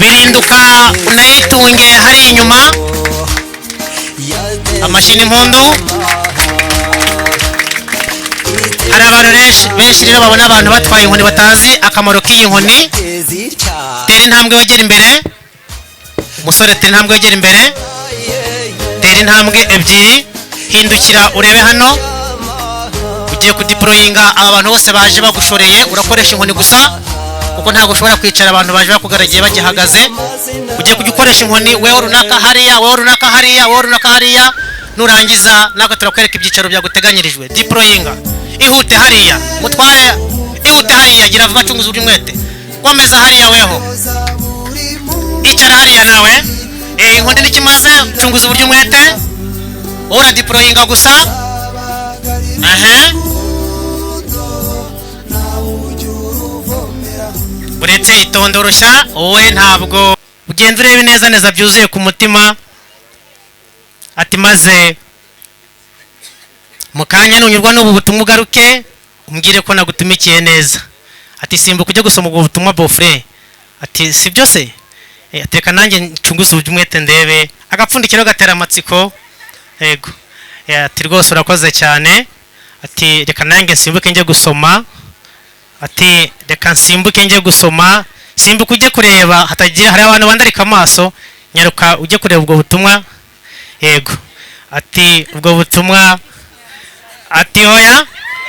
Birinduka unayitunge hari inyuma. Amashyi n'impundu. Hari abantu benshi rero babona abantu batwaye inkoni batazi akamaro k'iyi nkoni. Tera intambwe wegera imbere, umusore, tera intambwe wegera imbere, tera intambwe ebyiri, hindukira urebe hano. Ugiye kudeployinga aba bantu bose baje bagushoreye. Urakoresha inkoni gusa kuko ntabwo ushobora kwicara abantu baje bakugaragiye bagihagaze. Ugiye kujya ukoresha inkoni, wewe runaka hariya, wewe runaka hariya, wewe runaka hariya. Nurangiza natwe turakwereka ibyicaro byaguteganyirijwe. Deployinga, ihute hariya, mutware, ihute hariya, gira vuba, cunguza uburyo umwete, komeza hariya, weho icara hariya nawe. Inkoni n'ikimaze, cunguza uburyo umwete, wowe uradeployinga gusa. Aha, uretse itondoroshya, wowe ntabwo ugenda urebe neza neza byuzuye ku mutima. Ati maze mu kanya nunyurwa n'ubu butumwa ugaruke umbwire ko nagutumikiye neza. Ati simbuka ujye gusoma ubwo butumwa, beau-frère. Ati si byo se? Ati reka nanjye ncunguze umwete ndebe agapfundikiro gatera amatsiko. Yego. Ati rwose urakoze cyane. Ati reka nanjye nsimbuke njye gusoma. Ati reka nsimbuke njye gusoma. Simbuka ujye kureba, hatagira hari abantu bandarika amaso. Nyaruka ujye kureba ubwo butumwa. Yego. Ati ubwo butumwa, ati oya,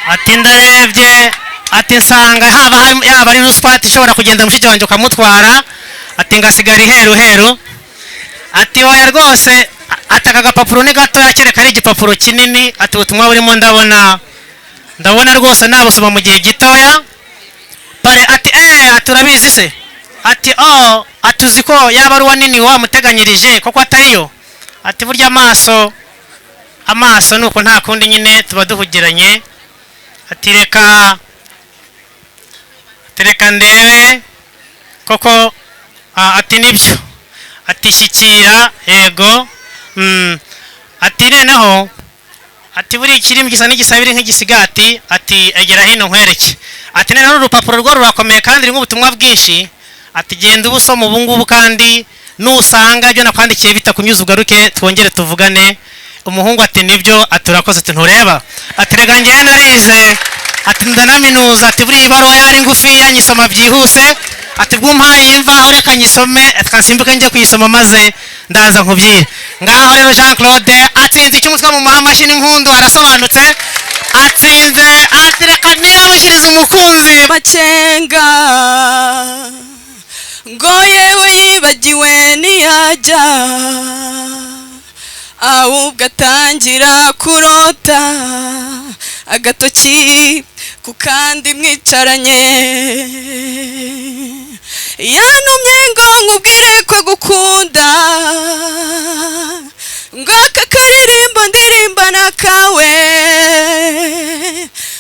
ati ndarebye, ati nsanga haba yaba ari ruswa, ati ishobora kugenda mushiki wanjye ukamutwara, ati ngasigara iheru heru. Ati oya rwose, ati aka gapapuro ni gatoya kereka ari igipapuro kinini. Ati ubutumwa burimo ndabona rwose nabusoma mu gihe gitoya. Parrain ati ati urabizi se? Ati oh, ati uzi ko yaba ari uwa nini wamuteganyirije koko atariyo? Ati burya amaso nuko nta kundi nyine tuba duhugiranye. Ati reka ndebe koko. Ati nibyo. Ati shyikira. Yego. Ati noneho, ati buriya ikirimi gisa n'igisabire nk'igisigati. Ati egera hino nkwereke. Ati noneho urupapuro rwo rurakomeye kandi rurimo ubutumwa bwinshi. Ati genda uba usoma ubu ngubu, kandi nusanga ibyo nakwandikiye bitakunyuze ugaruke twongere tuvugane. Umuhungu ati nibyo. Ati urakoze. Ati ntureba, ati reka njyewe narize, ati ndanaminuza, ati buriya ibaruwa yari ngufiya nyisoma byihuse. Ati bw'umpaye imvaho reka nyisome, ati nsimbuke njye kuyisoma maze ndaza nkubwire. Ngaho rero Jean Claude atsinze icy'umutwe mu amashyi n'impundu, arasobanutse, atsinze. Ati reka niramushyiriza umukunzi. Macenga ngo yewe yibagiwe ntiyajya, ahubwo atangira kurota agatoki ku kandi mwicaranye. Yantumye ngo nkubwire ko agukunda, ngo aka karirimbo ndirimba nakawe,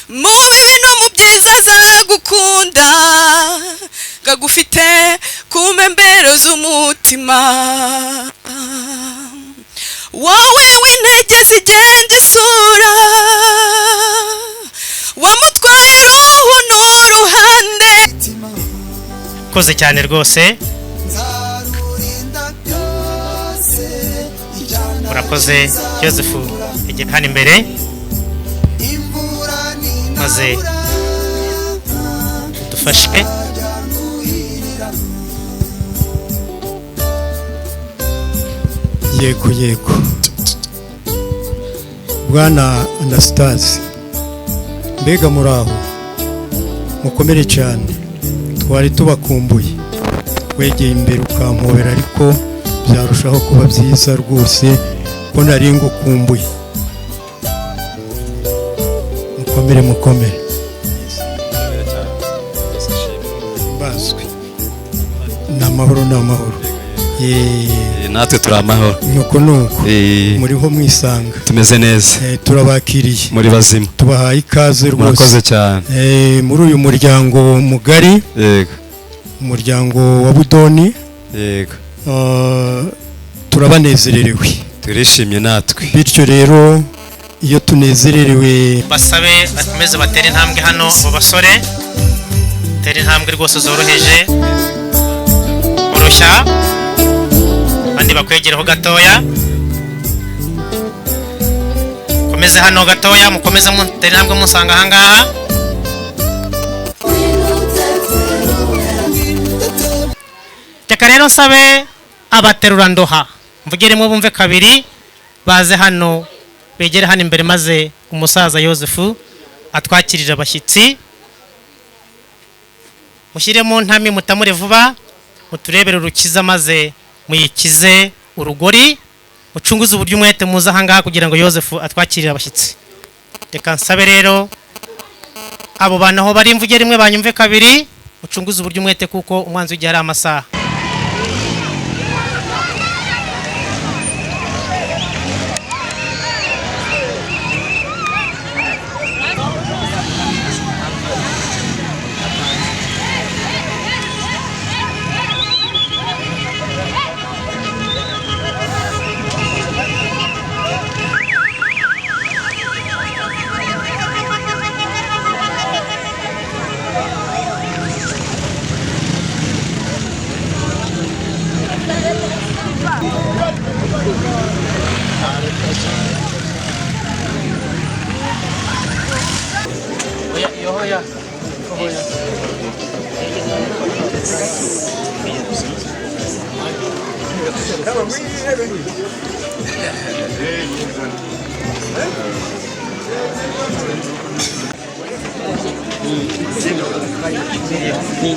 mu bibi no mu byiza azagukunda, ngagufite ku mpembero z'umutima. Wowe w'intege zigenda isura, wamutwaye uruhu n'uruhande. Koze cyane rwose, urakoze Joseph. Egera hano imbere maze udufashe. Yego yego, bwana Anastase, mbega muraho, mukomere cyane, twari tubakumbuye. Wegeye imbere ukampobera, ariko byarushaho kuba byiza rwose ko nari ngukumbuye. Mukomere mukomere, mbazwe ni amahoro, ni amahoro. Natwe turi amahoro. Nuko nuko muriho mwisanga. Tumeze neza. Turabakiriye. Muri bazima. Tubahaye ikaze rwose. Murakoze cyane. Muri uyu muryango mugari. Yego. Umuryango wa Budoni. Yego. Turabanezererewe. Turishimye natwe. Bityo rero iyo tunezererewe, basabe bakomeze batere intambwe hano. Abo basore, tere intambwe rwose zoroheje, oroshya. Bakwegereho gatoya, mukomeze hano gatoya, mukomeze mutere intambwe musanga ahangaha. Reka rero nsabe abaterurandoha, mvuge rimwe bumve kabiri, baze hano begere hano imbere, maze umusaza Yosefu atwakirire abashyitsi. Mushyiremo ntami mutamure vuba, muturebere urukiza maze muyikize urugori, mucunguze uburyo umwete muze ahangaha kugira ngo Yosefu atwakirire abashyitsi. Reka nsabe rero abo bantu aho bari, mvuge rimwe banyumve kabiri, mucunguze uburyo umwete kuko umwanzi w'igihe ari amasaha.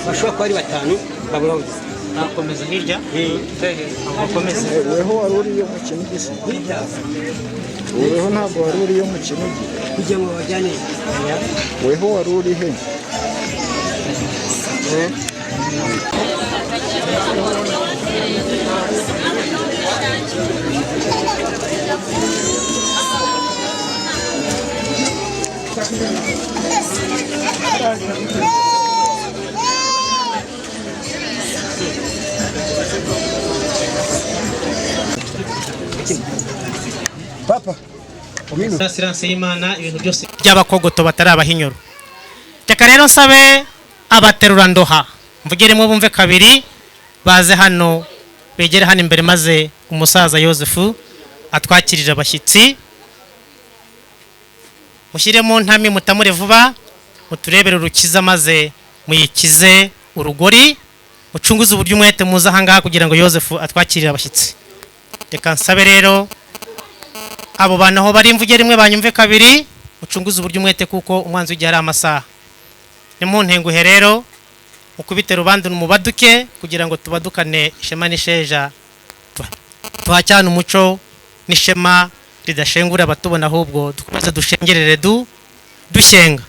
Bashobora kuba ari batanu babura. Bakomeza hirya, bakomeze. Weho wari uriyo mu Kinigi se? Weho ntabwo wari uriyo mu Kinigi? Kugira ngo babajyane. Weho wari uri he? Papa siranse y'Imana, ibintu byose by'abakogoto batari abahinyoro. Reka rero nsabe abaterurandoha, mvuge rimwe bumve kabiri, baze hano begere hano imbere, maze umusaza Yosefu atwakirire abashyitsi. Mushyiremo ntami mutamure vuba, muturebere urukiza maze muyikize urugori, mucunguze uburyo umwete muze ahangaha kugira ngo Yosefu atwakirire abashyitsi. Reka nsabe rero abo bantu aho bari, mvuge rimwe banyumve kabiri, mucunguze uburyo umwete kuko umwanzi w'igihe ari amasaha. Nimuntenguhe rero mukubite rubanda mubaduke kugira ngo tubadukane ishema n'isheja, tuhacyane umuco n'ishema ridashengura abatubona, ahubwo dukomeze dushengerere dushyenga.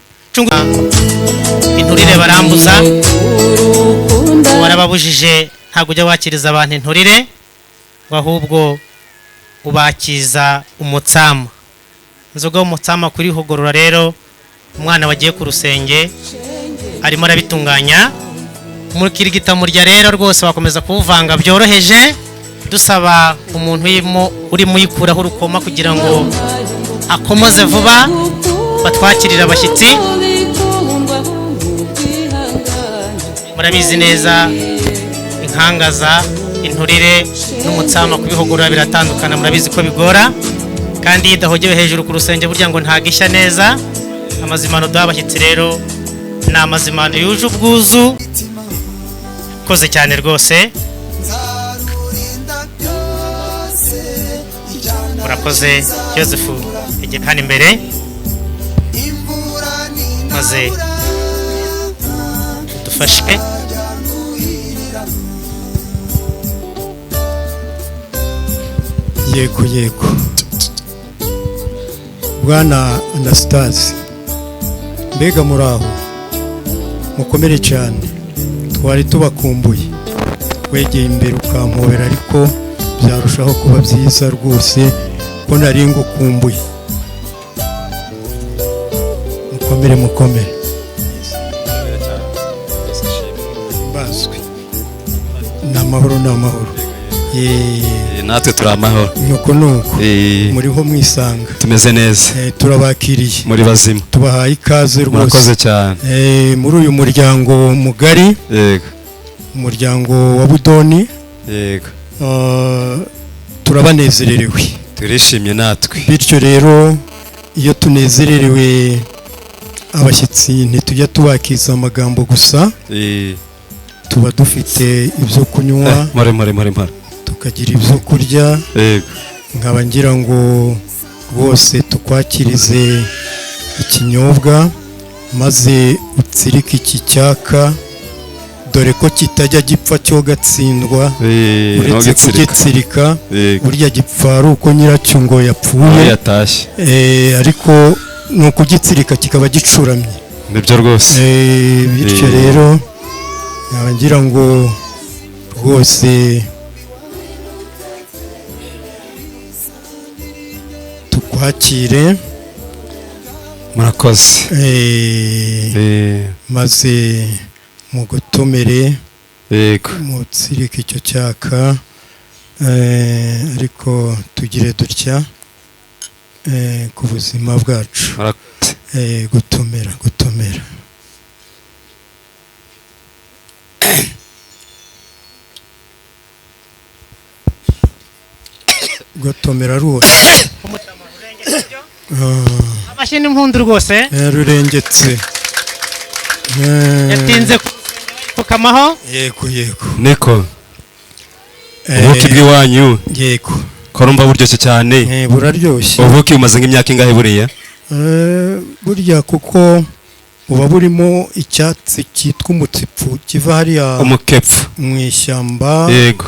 Inturire barambuza, warababujije, ntabwo ujya wakiriza abantu inturire, ngo ahubwo ubakiza umutsama. Inzoga y'umutsama kuri hogorora rero, umwana wagiye ku rusenge arimo arabitunganya. Mukirigita murya rero rwose wakomeza kuwuvanga byoroheje, dusaba umuntu urimo uyikuraho urukoma kugira ngo akomoze vuba, batwakirira abashyitsi. Murabizi neza inkangaza, inturire n'umutsama kubihogorora biratandukana, murabizi ko bigora, kandi iyo idahogewe hejuru ku rusenge burya ngo ntago ishya neza. Amazimano duha abashyitsi rero ni amazimano yuje ubwuzu, koze cyane rwose. Murakoze. Yosefu egera hano imbere maze udufashe. Yego yego, Bwana Anastase, mbega muraho, mukomere cyane, twari tubakumbuye. Wegeye imbere ukampobera, ariko byarushaho kuba byiza rwose ko nari ngukumbuye. Mukomere mukomere. Mbazwe ni amahoro, ni amahoro. Natwe turi amahoro. Nuko nuko muriho mwisanga, tumeze neza, turabakiriye, muri bazima, tubahaye ikaze rwose. Murakoze cyane. Muri uyu muryango mugari, yego, umuryango wa Budoni, yego, Turabanezererewe. Turishimye natwe. Bityo rero iyo tunezererewe abashyitsi ntitujya tubakiza amagambo gusa, tuba dufite ibyo kunywa, more more more more, tukagira ibyo kurya. Yego. Nkaba ngira ngo rwose tukwakirize ikinyobwa maze utsirike iki cyaka, dore ko kitajya gipfa cyo gatsindwa, uretse kugitsirika burya gipfa ari uko nyiracyo ngo yapfuye yatashye, ariko ni ukugitsirika kikaba gicuramye. Nibyo rwose. Bityo rero nkaba ngira ngo rwose tukwakire. Murakoze. Maze mugotomere. Yego. Mutsirike icyo cyaka, ariko tugire dutya ku buzima bwacu. Gutomera gutomera. Gutomera ruwo. Amashyi n'impundu rwose. Rurengetse. Yatinze kukamaho. Yego yego. Niko. Ubuki bw'iwanyu. Yego. Ko rumva buryoshye cyane. Buraryoshye. Ubuki bumaze nk'imyaka ingahe buriya? Burya kuko buba burimo icyatsi cyitwa umutsipfu kiva hariya umukepfu mu ishyamba. Yego.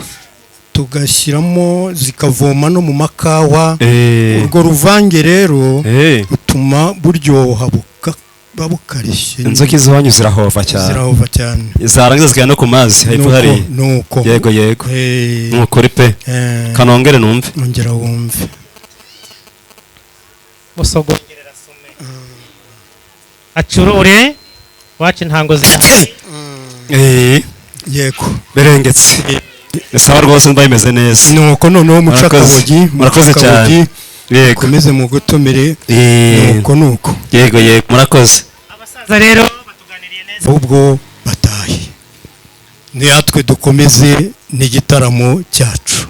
Tugashyiramo zikavoma no mu makawa. Urwo ruvange rero rutuma buryoha bukarishye. Inzuki z'iwanyu zirahova cyane. Zirahova cyane. Zarangiza zikajya no ku mazi hepfo hariya. Nuko. Yego yego. Nukuri pe. Kanongere numve. Nongera wumve. Musogongerera sume. Acurure wacu intango zirahari. Yego. Berengetse. Sawa rwose mba bimeze neza. Nuko noneho mucakabogi, murakoze cyane. Yego. Komeze mu gutomere. Nuko nuko. Yego yego murakoze. Abasaza rero batuganiriye neza. Ubwo batahe. Natwe dukomeze n'igitaramo cyacu.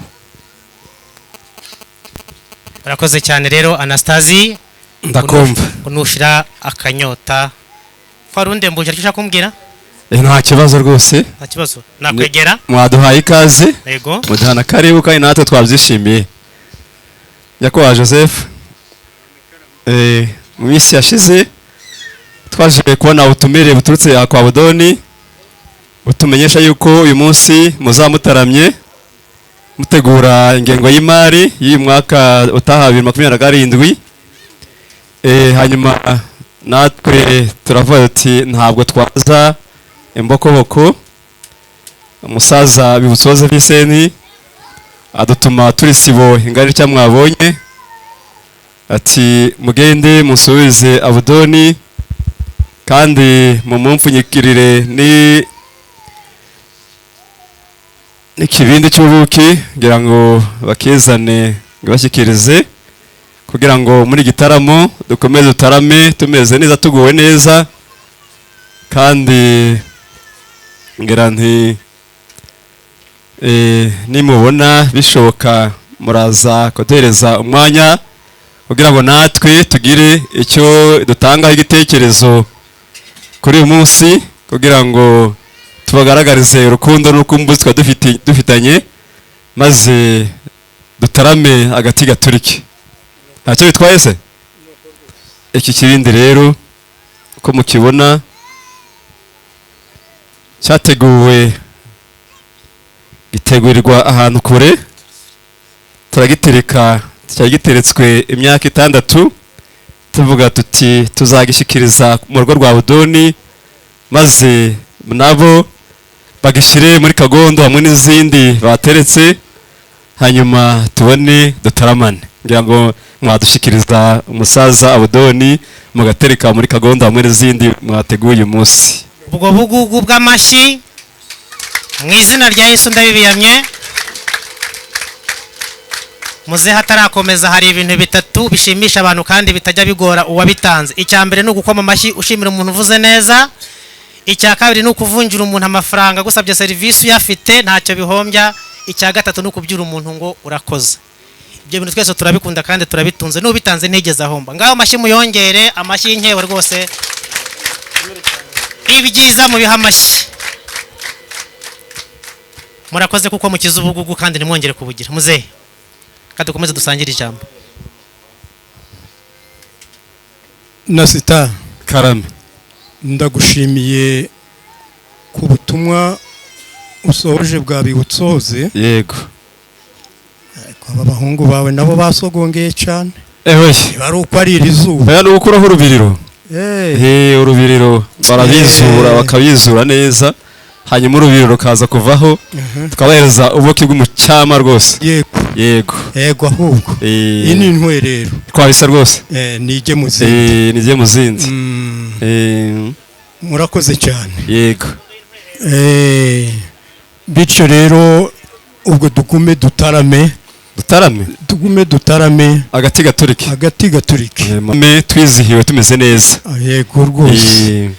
Murakoze cyane rero Anastasi. Ndakumva. Unushira akanyota. Farunde mbuje aricyo ushaka kumbwira? Nta kibazo rwose. Nta kibazo. Nakwegera. Mwaduhaye ikaze. Yego. Muduhana karibu kandi natwe twabyishimiye. Nyakubahwa Joseph, mu minsi yashize twaje kubona ubutumire buturutse kwa Budoni butumenyesha yuko uyu munsi muzamutaramye mutegura ingengo y'imari y'uyu mwaka utaha 2027. Hanyuma natwe turavuga tuti ntabwo twaza imbokoboko. Umusaza Bibutsoze Viseni adutuma turi sibo ingari cya mwabonye, ati mugende musubize Abudoni kandi mumumfunyikirire ni n'ikibindi cy'ubuki kugira ngo bakizane bashyikirize, kugira ngo muri gitaramo dukomeze dutarame tumeze neza tuguwe neza. Kandi ngira nti nimubona bishoboka muraza kuduhereza umwanya kugira ngo natwe tugire icyo dutangaho igitekerezo kuri uyu munsi, kugira ngo tubagaragarize urukundo n'urukumbuzi dufitanye, maze dutarame agati gaturike. Ntacyo bitwaye se? Iki kibindi rero uko mukibona cyateguwe gitegurirwa ahantu kure, turagitereka, cyari giteretswe imyaka 6, tuvuga tuti tuzagishyikiriza mu rugo rwa Budoni maze nabo bagishyire muri kagondo hamwe n'izindi bateretse, hanyuma tubone dutaramane. Ngira ngo mwadushyikiriza umusaza Abudoni mugatereka muri kagondo hamwe n'izindi mwateguye uyu munsi. Ubwo bugugu bw'amashyi mu izina rya Yesu ndabibiyamye. Muze hatarakomeza hari ibintu bitatu bishimisha abantu kandi bitajya bigora uwabitanze. Icya mbere ni ugukoma amashyi ushimira umuntu uvuze neza. Icya kabiri ni ukuvunjira umuntu amafaranga agusabye serivisi uyafite ntacyo bihombya. Icya gatatu ni ukubyura umuntu ngo urakoze. Ibyo bintu twese turabikunda kandi turabitunze, n'ubitanze ntigeze ahomba. Ngaho amashyi muyongere, amashyi y'inkewe rwose, ibyiza mubiha amashyi. Murakoze kuko mukiza ubugugu kandi ntimwongere kubugira. Muzehe, kandi dukomeze dusangire ijambo. Nasita Karame, ndagushimiye ku butumwa usohoje bwa bibutsoze. Yego. Aba bahungu bawe nabo basogongeye cyane. Ewe, bari uko ari iri zuba. Oya, ni ugukuraho urubiriro. Urubiriro barabizura, bakabizura neza, hanyuma urubiriro rukaza kuvaho, tukabahereza ubuki bw'umucyama rwose. Yego. Yego. Yego, ahubwo iyi ni intwerero. Twabisa rwose. Nijye mu zindi. Nijye mu zindi. Murakoze cyane. Yego. Bityo rero ubwo dugume dutarame. Dutarame? Tugume dutarame. Agati gaturike. Agati gaturike. Me twizihiwe tumeze neza. Yego rwose.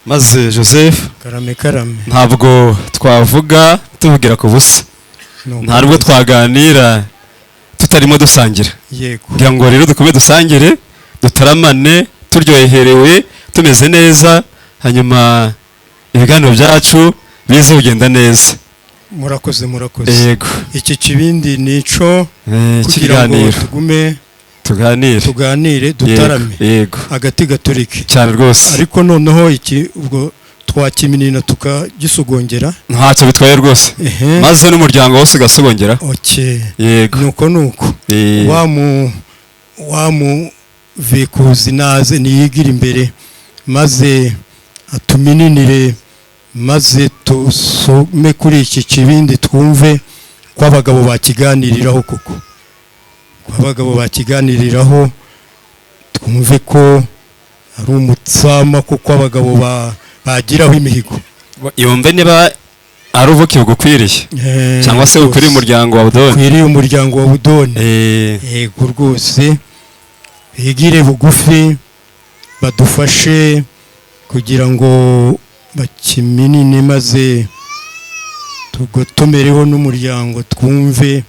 Maze Joseph, Karame, karame. ntabwo twavuga tuvugira ku busa, nta nubwo twaganira tutarimo dusangira. Yego. Kugira ngo rero dukomeze dusangire, dutaramane, turyoherewe, tumeze neza, hanyuma ibiganiro byacu bize kugenda neza. Murakoze, murakoze. Yego. Iki kibindi nico kugira ngo Ikiganiro. tugume tuganire, tuganire, dutarame. Yego. Agati gaturike. Cyane rwose. Ariko noneho iki ubwo twakiminina tukagisogongera. Ntacyo bitwaye rwose. Maze n'umuryango wose ugasogongera. Okay. Yego. Nuko nuko. Wa mu vikuzi naze niyigira imbere, maze atumininire, maze tusome kuri iki kibindi twumve ko abagabo bakiganiriraho koko. Ko abagabo bakiganiriraho twumve ko ari umutsama, kuko abagabo bagiraho imihigo. Yumve niba ari ubuki bugukwiriye cyangwa se bukwiriye umuryango wa Budoni. Bukwiriye umuryango wa Budoni. Yego rwose, bigire bugufi badufashe kugira ngo bakiminine, maze tugotomereho n'umuryango twumve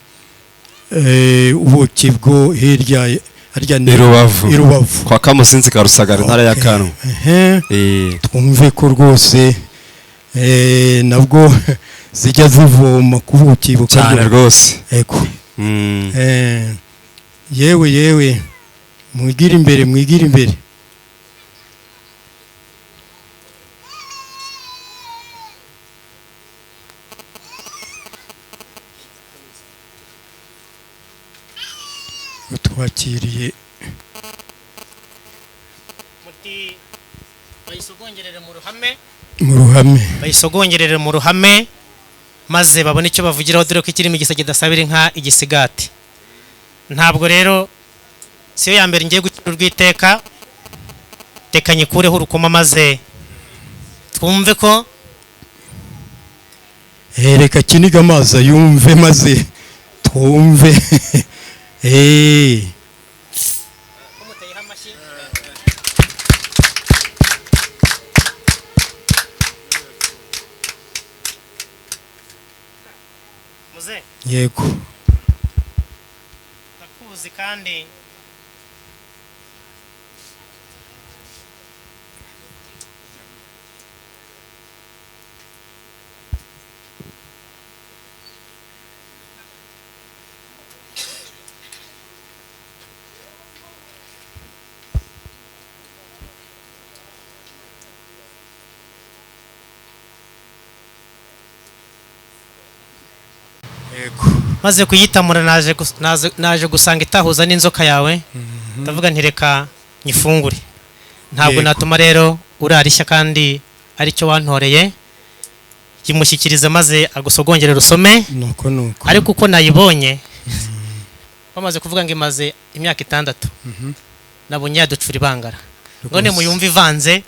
ubuki bwo hirya harya ni I Rubavu. I Rubavu. Kwa Kamuzinzi ka Rusagara, intara ya Kano. Twumve ko rwose nabwo zijya zivoma ku buki bukaryoha. Cyane rwose. Yego. Yewe, yewe, mwigire imbere, mwigire imbere. Utwakiriye. Muti bayisogongerere mu ruhame. Mu ruhame. Bayisogongerere mu ruhame maze babone icyo bavugiraho, dore ko ikirimo igisage kidasabira inka igisigati. Ntabwo rero siyo ya mbere ngiye gukira urwiteka, reka nyikureho urukoma maze twumve ko Reka kiniga amazi ayumve maze twumve. Muze. Yego. Ndakuzi kandi maze kuyitamura naje gusanga itahuza n'inzoka yawe, ndavuga nti reka nyifungure. Ntabwo natuma rero urarishya kandi aricyo wantoreye. Yimushyikirize maze agusogongere rusome. Nuko nuko. Ariko uko nayibonye, bamaze kuvuga ngo imaze imyaka 6, nabonye yaducura ibangara. None muyumve ivanze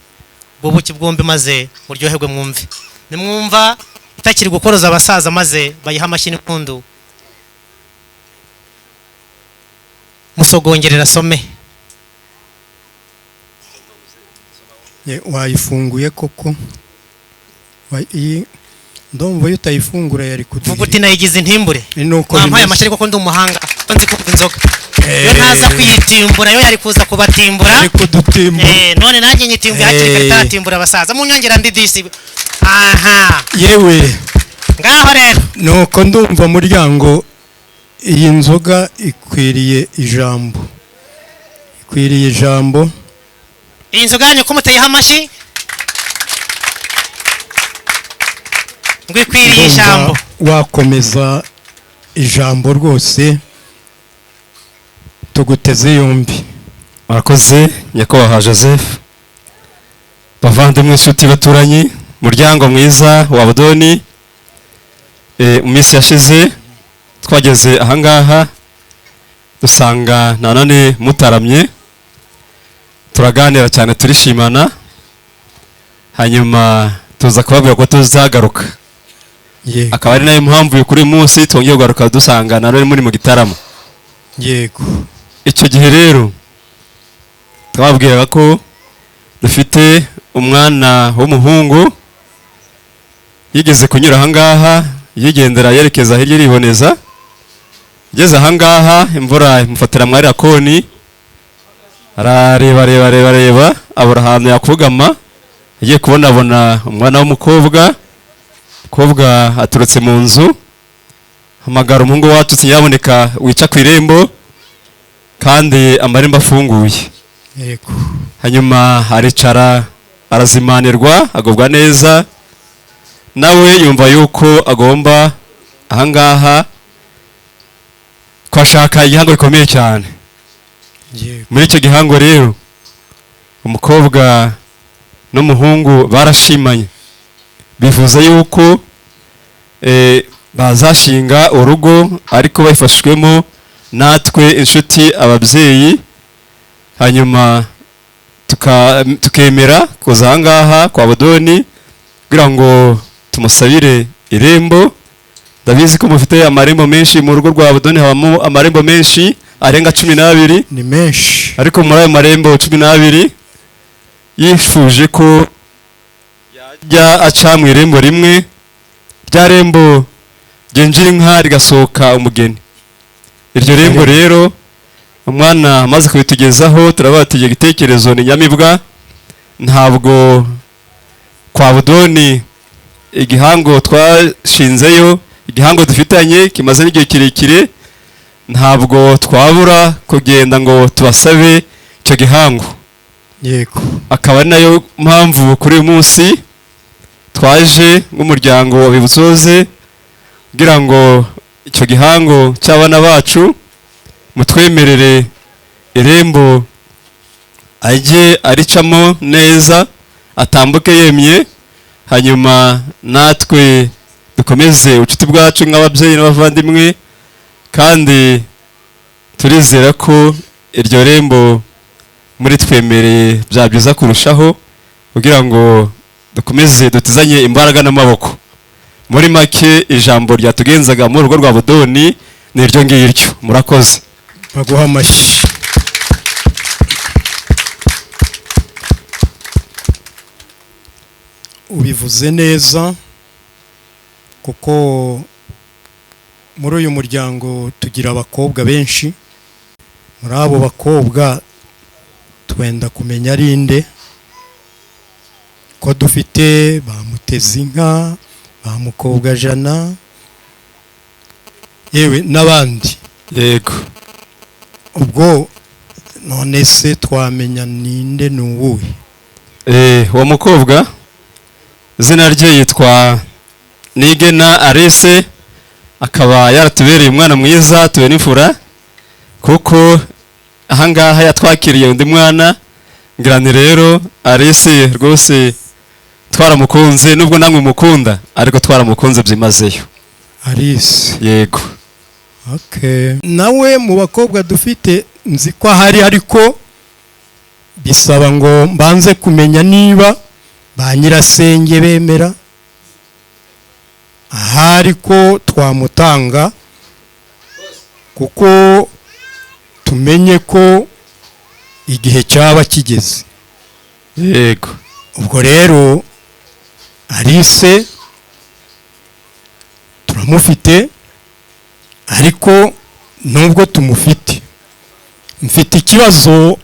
ubwo buki bwombi maze muryoherwe mwumve. Nimwumva Itakiri gukoroza abasaza, maze bayiha amashyi n'impundu. Musogongerera asome. Wayifunguye koko? Ndumva iyo utayifungura yari kuduhira. Vuga uti nayigize intimbure. Nuko Wampaye amashyi ariko ko ndi umuhanga, ko nzi kumva inzoga. Iyo ntaza kuyitimbura yo yari kuza kubatimbura. Yari kudutimbura. None nanjye nyitimbuye hakiri kare itaratimbura abasaza. Munyongera ndi disi. Aha. Yewe. Ngaho rero. Nuko ndumva muryango iyi nzoga ikwiriye ijambo. Ikwiriye ijambo. Iyi nzoga yanyu ko mutayiha amashyi? Ngo ikwiriye ijambo. Wakomeza ijambo rwose, tuguteze yombi. Murakoze nyakubahwa Joseph, bavandimwe, inshuti, baturanyi, muryango mwiza wa Budoni. Mu minsi yashize twageze ahangaha dusanga nanone mutaramye, turaganira cyane, turishimana, hanyuma tuza kubabwira ko tuzagaruka. Yego. Akaba ari nayo mpamvu kuri uyu munsi twongeye kugaruka dusanga nanone muri mu gitaramo. Yego. Icyo gihe rero twababwiraga ko dufite umwana w'umuhungu yigeze kunyura ahangaha, yigendera yerekeza hirya iriboneza. Ageze ahangaha imvura imufatira mwari akoni, arareba reba reba reba, abura ahantu yakugama. Agiye kubonabona umwana w'umukobwa, umukobwa aturutse mu nzu, hamagara umuhungu wacu nyaboneka wica ku irembo, kandi amarembo afunguye. Yego. Hanyuma aricara arazimanirwa, agubwa neza, nawe yumva yuko agomba ahangaha kwashaka igihango gikomeye cyane. Yego. Muri icyo gihango rero umukobwa n'umuhungu barashimanye, bifuza yuko bazashinga urugo, ariko bayifashwemo natwe inshuti, ababyeyi, hanyuma tukemera kuza ahangaha kwa Budoni kugira ngo tumusabire irembo. Ndabizi ko mufite amarembo menshi mu rugo rwa Budoni, habamo amarembo menshi arenga 12. Ni menshi. Ariko muri ayo marembo 12 yifuje ko yajya aca mu irembo rimwe, rya rembo ryinjira inka rigasohoka umugeni. Iryo rembo rero umwana amaze kubitugezaho, turabatiye igitekerezo ni nyamibwa. Ntabwo kwa Budoni igihango twashinzeyo, igihango dufitanye kimaze n'igihe kirekire, ntabwo twabura kugenda ngo tubasabe icyo gihango. Yego. Akaba ari nayo mpamvu kuri uyu munsi twaje nk'umuryango wa Bibutsoze kugira ngo icyo gihango cy'abana bacu mutwemerere irembo ajye aricamo neza, atambuke yemye, hanyuma natwe dukomeze ubucuti bwacu nk'ababyeyi n'abavandimwe, kandi turizera ko iryo rembo muri twemereye byaba byiza kurushaho, kugira ngo dukomeze dutizanye imbaraga n'amaboko. Muri make ijambo ryatugenzaga mu rugo rwa Budoni ni iryo ngiryo. Murakoze. Baguha amashyi. Ubivuze neza, kuko muri uyu muryango tugira abakobwa benshi. Muri abo bakobwa twenda kumenya ari nde, ko dufite ba Mutezinka, ba Mukobwa Jana, yewe n'abandi. Yego. Ubwo none se twamenya ninde n'uwuhe? Uwo mukobwa izina rye yitwa Nigena Alice, akaba yaratubereye umwana mwiza, tube n'imfura, kuko ahangaha yatwakiriye undi mwana. Ngirane rero Alice rwose twaramukunze, nubwo namwe mukunda, ariko twaramukunze byimazeyo. Alice. Yego. Okay. Nawe mu bakobwa dufite nzi ko ahari, ariko bisaba ngo mbanze kumenya niba ba nyirasenge bemera. Ahari ko twamutanga, kuko tumenye ko igihe cyaba kigeze. Yego. Ubwo rero Alice turamufite, ariko nubwo tumufite mfite ikibazo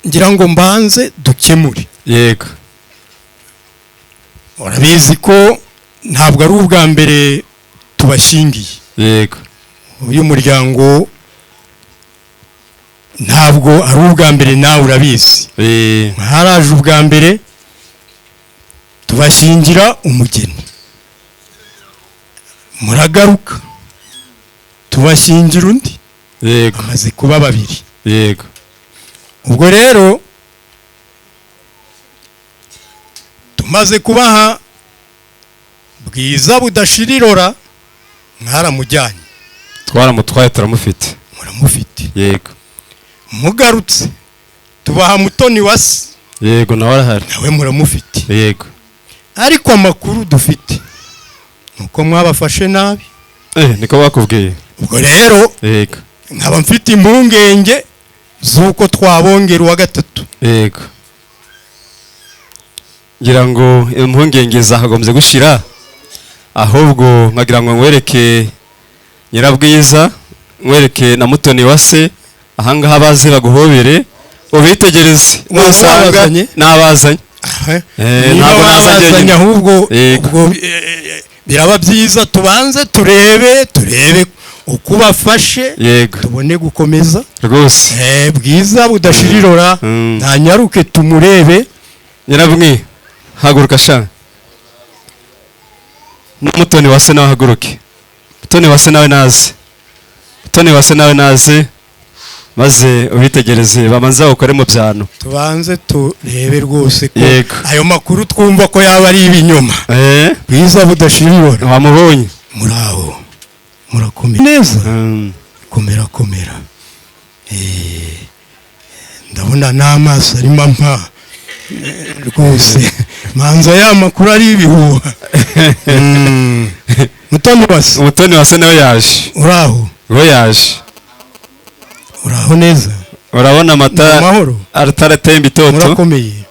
ngira ngo mbanze dukemure. Yego. Urabizi ko ntabwo ari ubwa mbere tubashingiye. Yego. Uyu muryango ntabwo ari ubwa mbere, nawe urabizi. Haraje ubwa mbere tubashingira umugeni, muragaruka tubashingira undi. Yego. Amaze kuba babiri. Yego. Ubwo rero tumaze kubaha Bwiza budashirirora, mwaramujyanye. Twaramutwaye, turamufite. Muramufite. Yego. Mugarutse tubaha Mutoni wa se. Yego, nawe arahari. Nawe muramufite. Yego. Ariko amakuru dufite nuko mwabafashe nabi. Niko bakubwiye. Ubwo rero yego, nkaba mfite impungenge z'uko twabongera uwa gatatu. Yego. Ngira ngo impungenge zakagombye gushira, ahubwo nkagira ngo nkwereke Nyirabwiza, nkwereke na Mutoni wa se, ahangaha baze baguhobere ubitegereze. Nusanga nabazanye. Ntabwo nazanye, ahubwo biraba byiza tubanze turebe uko bafashe, tubone gukomeza rwose. Bwiza budashirirora ntanyaruke tumurebe. Nyirabwi, haguruka sha. Mutoni wa se nawe haguruke. Mutoni wa se nawe naze. Mutoni wa se nawe naze, maze ubitegereze bamanza ukore mu byano. Tubanze turebe rwose ko ayo makuru twumva ko yaba ari ibinyoma. Bwiza budashirirora wamubonye. Muraho, murakomera neza. Komera komera. Ndabona n'amaso arimo ampa rwose, manza ya makuru ari ibihuha. Mutoni wa se. Mutoni wa se nawe yaje. Uraho. We yaje. Uraho neza. Urabona amata ataratemba itoto. Murakomeye.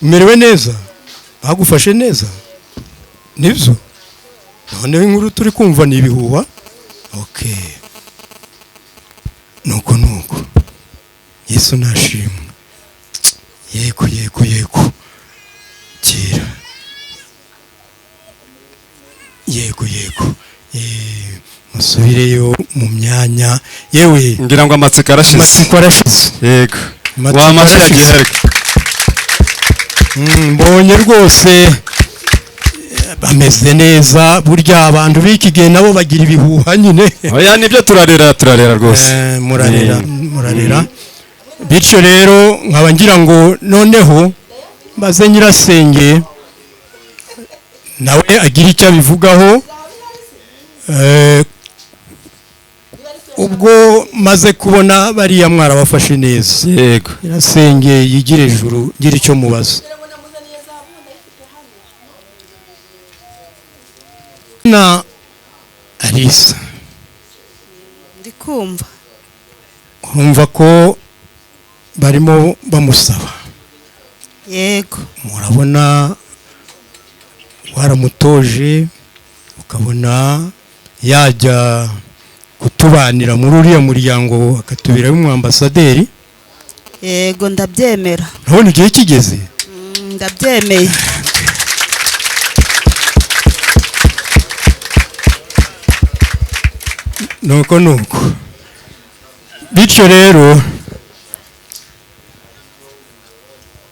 Umerewe neza? Bagufashe neza? Nibyo? Noneho inkuru turi kumva ni ibihuha. Okay. Nuko nuko. Yesu nashimwe. Yego yego yego. Kira. Yego yego. Musubireyo mu myanya. Yewe ngira ngo amatsiko arashize. Amatsiko arashize. Yego. Wa mbonye rwose bameze neza. Burya abantu b'iki gihe nabo bagira ibihuha nyine. Oya nibyo, turarera rwose. Murarera. Bityo rero nkaba ngira ngo noneho maze nyirasenge nawe agira icyo abivugaho. Ubwo maze kubona bariya mwarabafashe neza. Yego. Nyirasenge yigire ijuru, ngira icyo mubaza. Na Alisa, ndikumva. Urumva ko barimo bamusaba. Yego. Murabona waramutoje, ukabona yajya kutubanira muri uriya muryango akatubera umwambasaderi. Yego, ndabyemera. Urabona igihe kigeze? Ndabyemeye. Nuko nuko. Bityo rero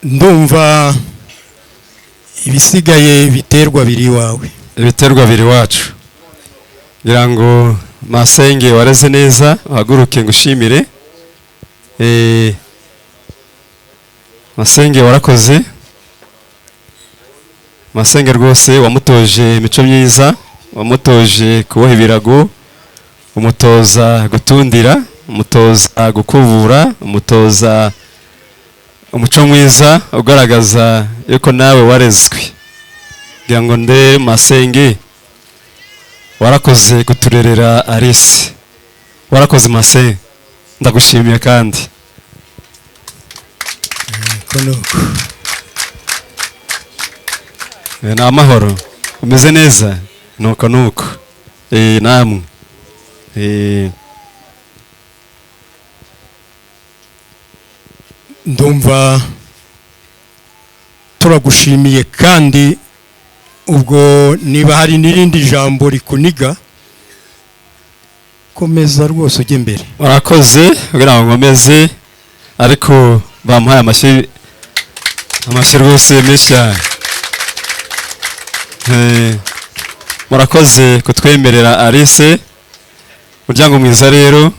ndumva ibisigaye biterwa biri iwawe. Ibiterwa biri iwacu. Ngira ngo masenge wareze neza, uhaguruke ngushimire. Masenge warakoze. Masenge rwose wamutoje imico myiza, wamutoje kuboha ibirago, umutoza gutundira, umutoza gukubura, umutoza umuco mwiza ugaragaza yuko nawe warezwe. Ngira ngo nde masenge Warakoze kuturerera Alice, warakoze Mase, ndagushimiye kandi. Ni amahoro, umeze neza, nuko nuko namwe ndumva turagushimiye kandi ubwo niba hari n'irindi jambo rikuniga komeza rwose ujye imbere. Warakoze kugira ngo nkomeze, ariko bamuhaye amashyi, amashyi rwose menshi cyane. Murakoze kutwemerera Alice, muryango mwiza. Rero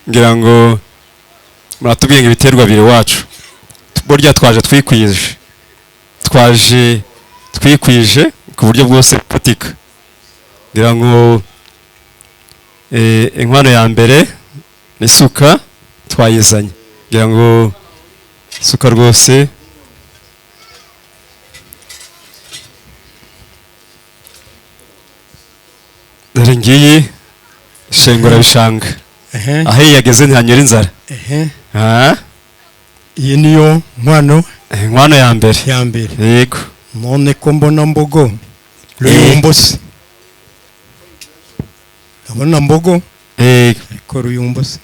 ngira ngo muratubwiye ngo ibiterwa biri iwacu, burya twaje twikwije, twaje twikwije ku buryo bwose bufatika. Ngira ngo inkwano ya mbere ni isuka twayizanye, ngira ngo isuka rwose dore ngiyi shengura bishanga, aho yageze ntihanyura inzara. Iyi niyo nkwano, inkwano ya mbere, ya mbere. Yego. None ko mbona Mbogo Ruyumbo se, ndabona Mbogo ariko Ruyumbo se.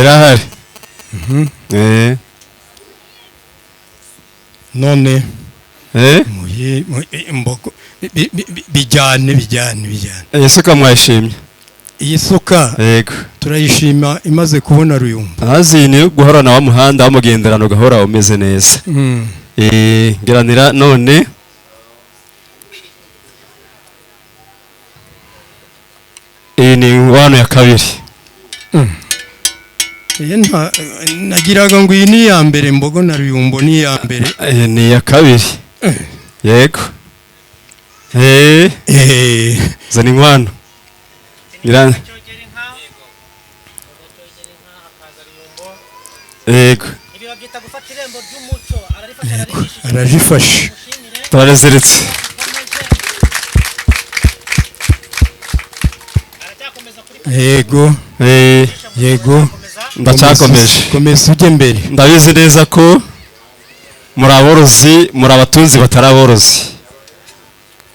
Irahari. None Mbogo bijyane bijyane bijyane. Iyi suka mwayishimye? Iyi suka yego turayishima imaze kubona Ruyumbo. Azi ni guhorana wa muhanda wamugenderano gahora umeze neza. Ngiranira none iyi ni inkwano ya kabiri. Nagiraga ngo iyi ni iya mbere, Mbogo na Ruyumbo ni iya mbere. Iyi ni iya kabiri. Yego. Zana inkwano. Yego. Arajifashe. Turarezeritse. Yego. Yego. Ndacyakomeje. Komeza ujye mbere. Ndabizi neza ko muri aborozi, muri abatunzi batari aborozi.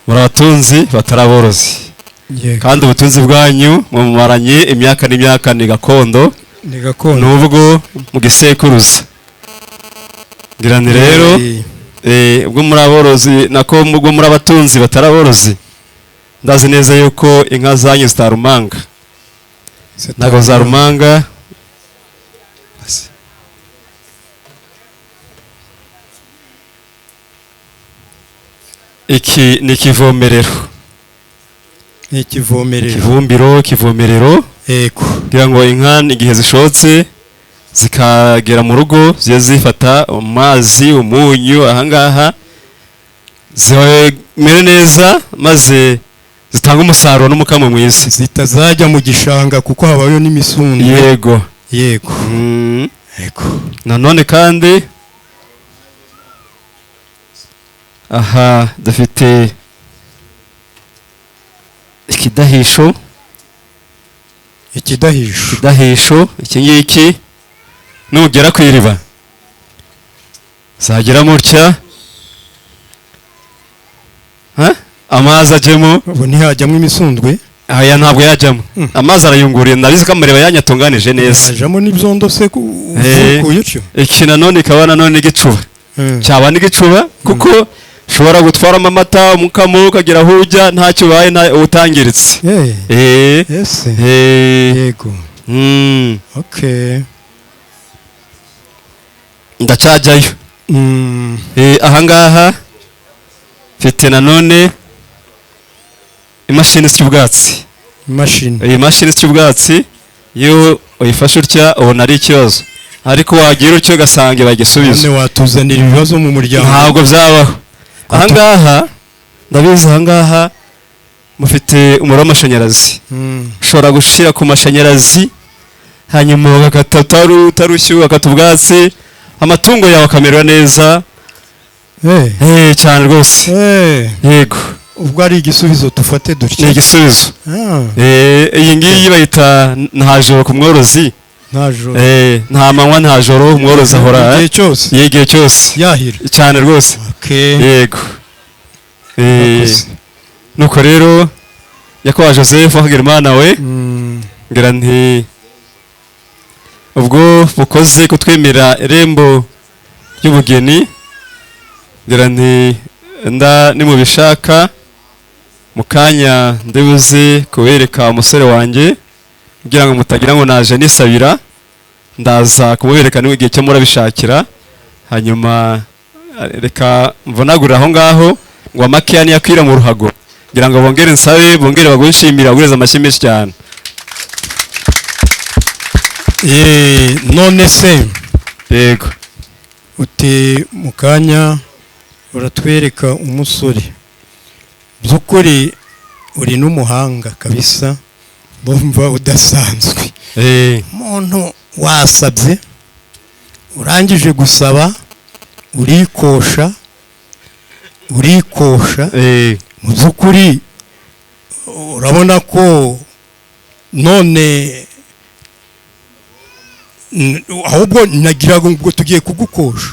Muri abatunzi batari aborozi. Kandi ubutunzi bwanyu mumaranye imyaka n'imyaka, ni gakondo. Ni gakondo. Nubwo mu gisekuruza. Ngirani rero ubwo muri aborozi nako ubwo muri abatunzi batari aborozi, ndazi neza yuko inka zanyu zitarumanga. Ntago zarumanga. Iki ni ikivomerero. Ni ikivomerero. Ikivumbiro, ikivomerero. Yego. Kugira ngo inka igihe zishotse zikagera mu rugo ziye zifata amazi, umunyu ahangaha zimere neza maze zitanga umusaruro n'umukamo mwiza. Zitazajya mu gishanga kuko habayo n'imisundi. Yego. Yego. Yego. Nanone kandi aha dufite ikidahisho. Ikidahisho. Ikidahisho iki ngiki nugera ku iriba zagira mutya amazi ajyemo. Ubu ntihajyamo imisundwe? Aya ntabwo yajyamo. Amazi arayunguriye, ndabizi ko amareba yanyatunganije neza. Yajyamo n'ibyondo se kuyo cyo. Iki nanone ikaba nanone igicuba. Cyaba n'igicuba kuko ushobora gutwaramo amata, umukamo ukagera aho ujya ntacyo ubaye utangiritse. Yego. Okay. Ndacajyayo. Ahangaha mfite nanone imashini isya ubwatsi. Imashini. Iyi mashini isya ubwatsi iyo uyifashe utya ubona ari ikibazo, ariko wagira utyo ugasanga bagisubizo. None watuzanira ibibazo mu muryango. Ntabwo byabaho. Ahangaha ndabizi, ahangaha mufite umuriro w'amashanyarazi. Ushobora gushyira ku mashanyarazi Hanyuma ugakata utarushyu, ugakata ubwatsi, amatungo yawe akamerera neza. Cyane rwose. Yego. Ubwo ari igisubizo tufate dutya. Ni igisubizo. Iyi ngiyi bayita nta joro ku mworozi. Nta joro. Nta manywa nta joro, umworozi ahora igihe cyose. Igihe cyose. Yahira. Cyane rwose. Yego. Nuko rero Nyakubahwa Joseph Hagenimana we, ngira nti ubwo bukoze kutwemera irembo ry'ubugeni, ngira nti nda nimubishaka mu kanya ndibuze kubereka umusore wanjye, kugira ngo mutagira ngo naje nisabira, ndaza kumubereka niwe igihe cyo murabishakira. Hanyuma reka mvunagurira aho ngaho ngo amakeya niyakwira mu ruhago, ngira ngo bongere nsabe, bongere bagushimira, bagureze amashyi menshi cyane. None se yego uti mu kanya uratwereka umusore, by'ukuri uri n'umuhanga kabisa, ndumva udasanzwe. Umuntu wasabye, urangije gusaba urikosha, urikosha. Mu by'ukuri urabona ko none ahubwo nagira ngo tugiye kugukosha.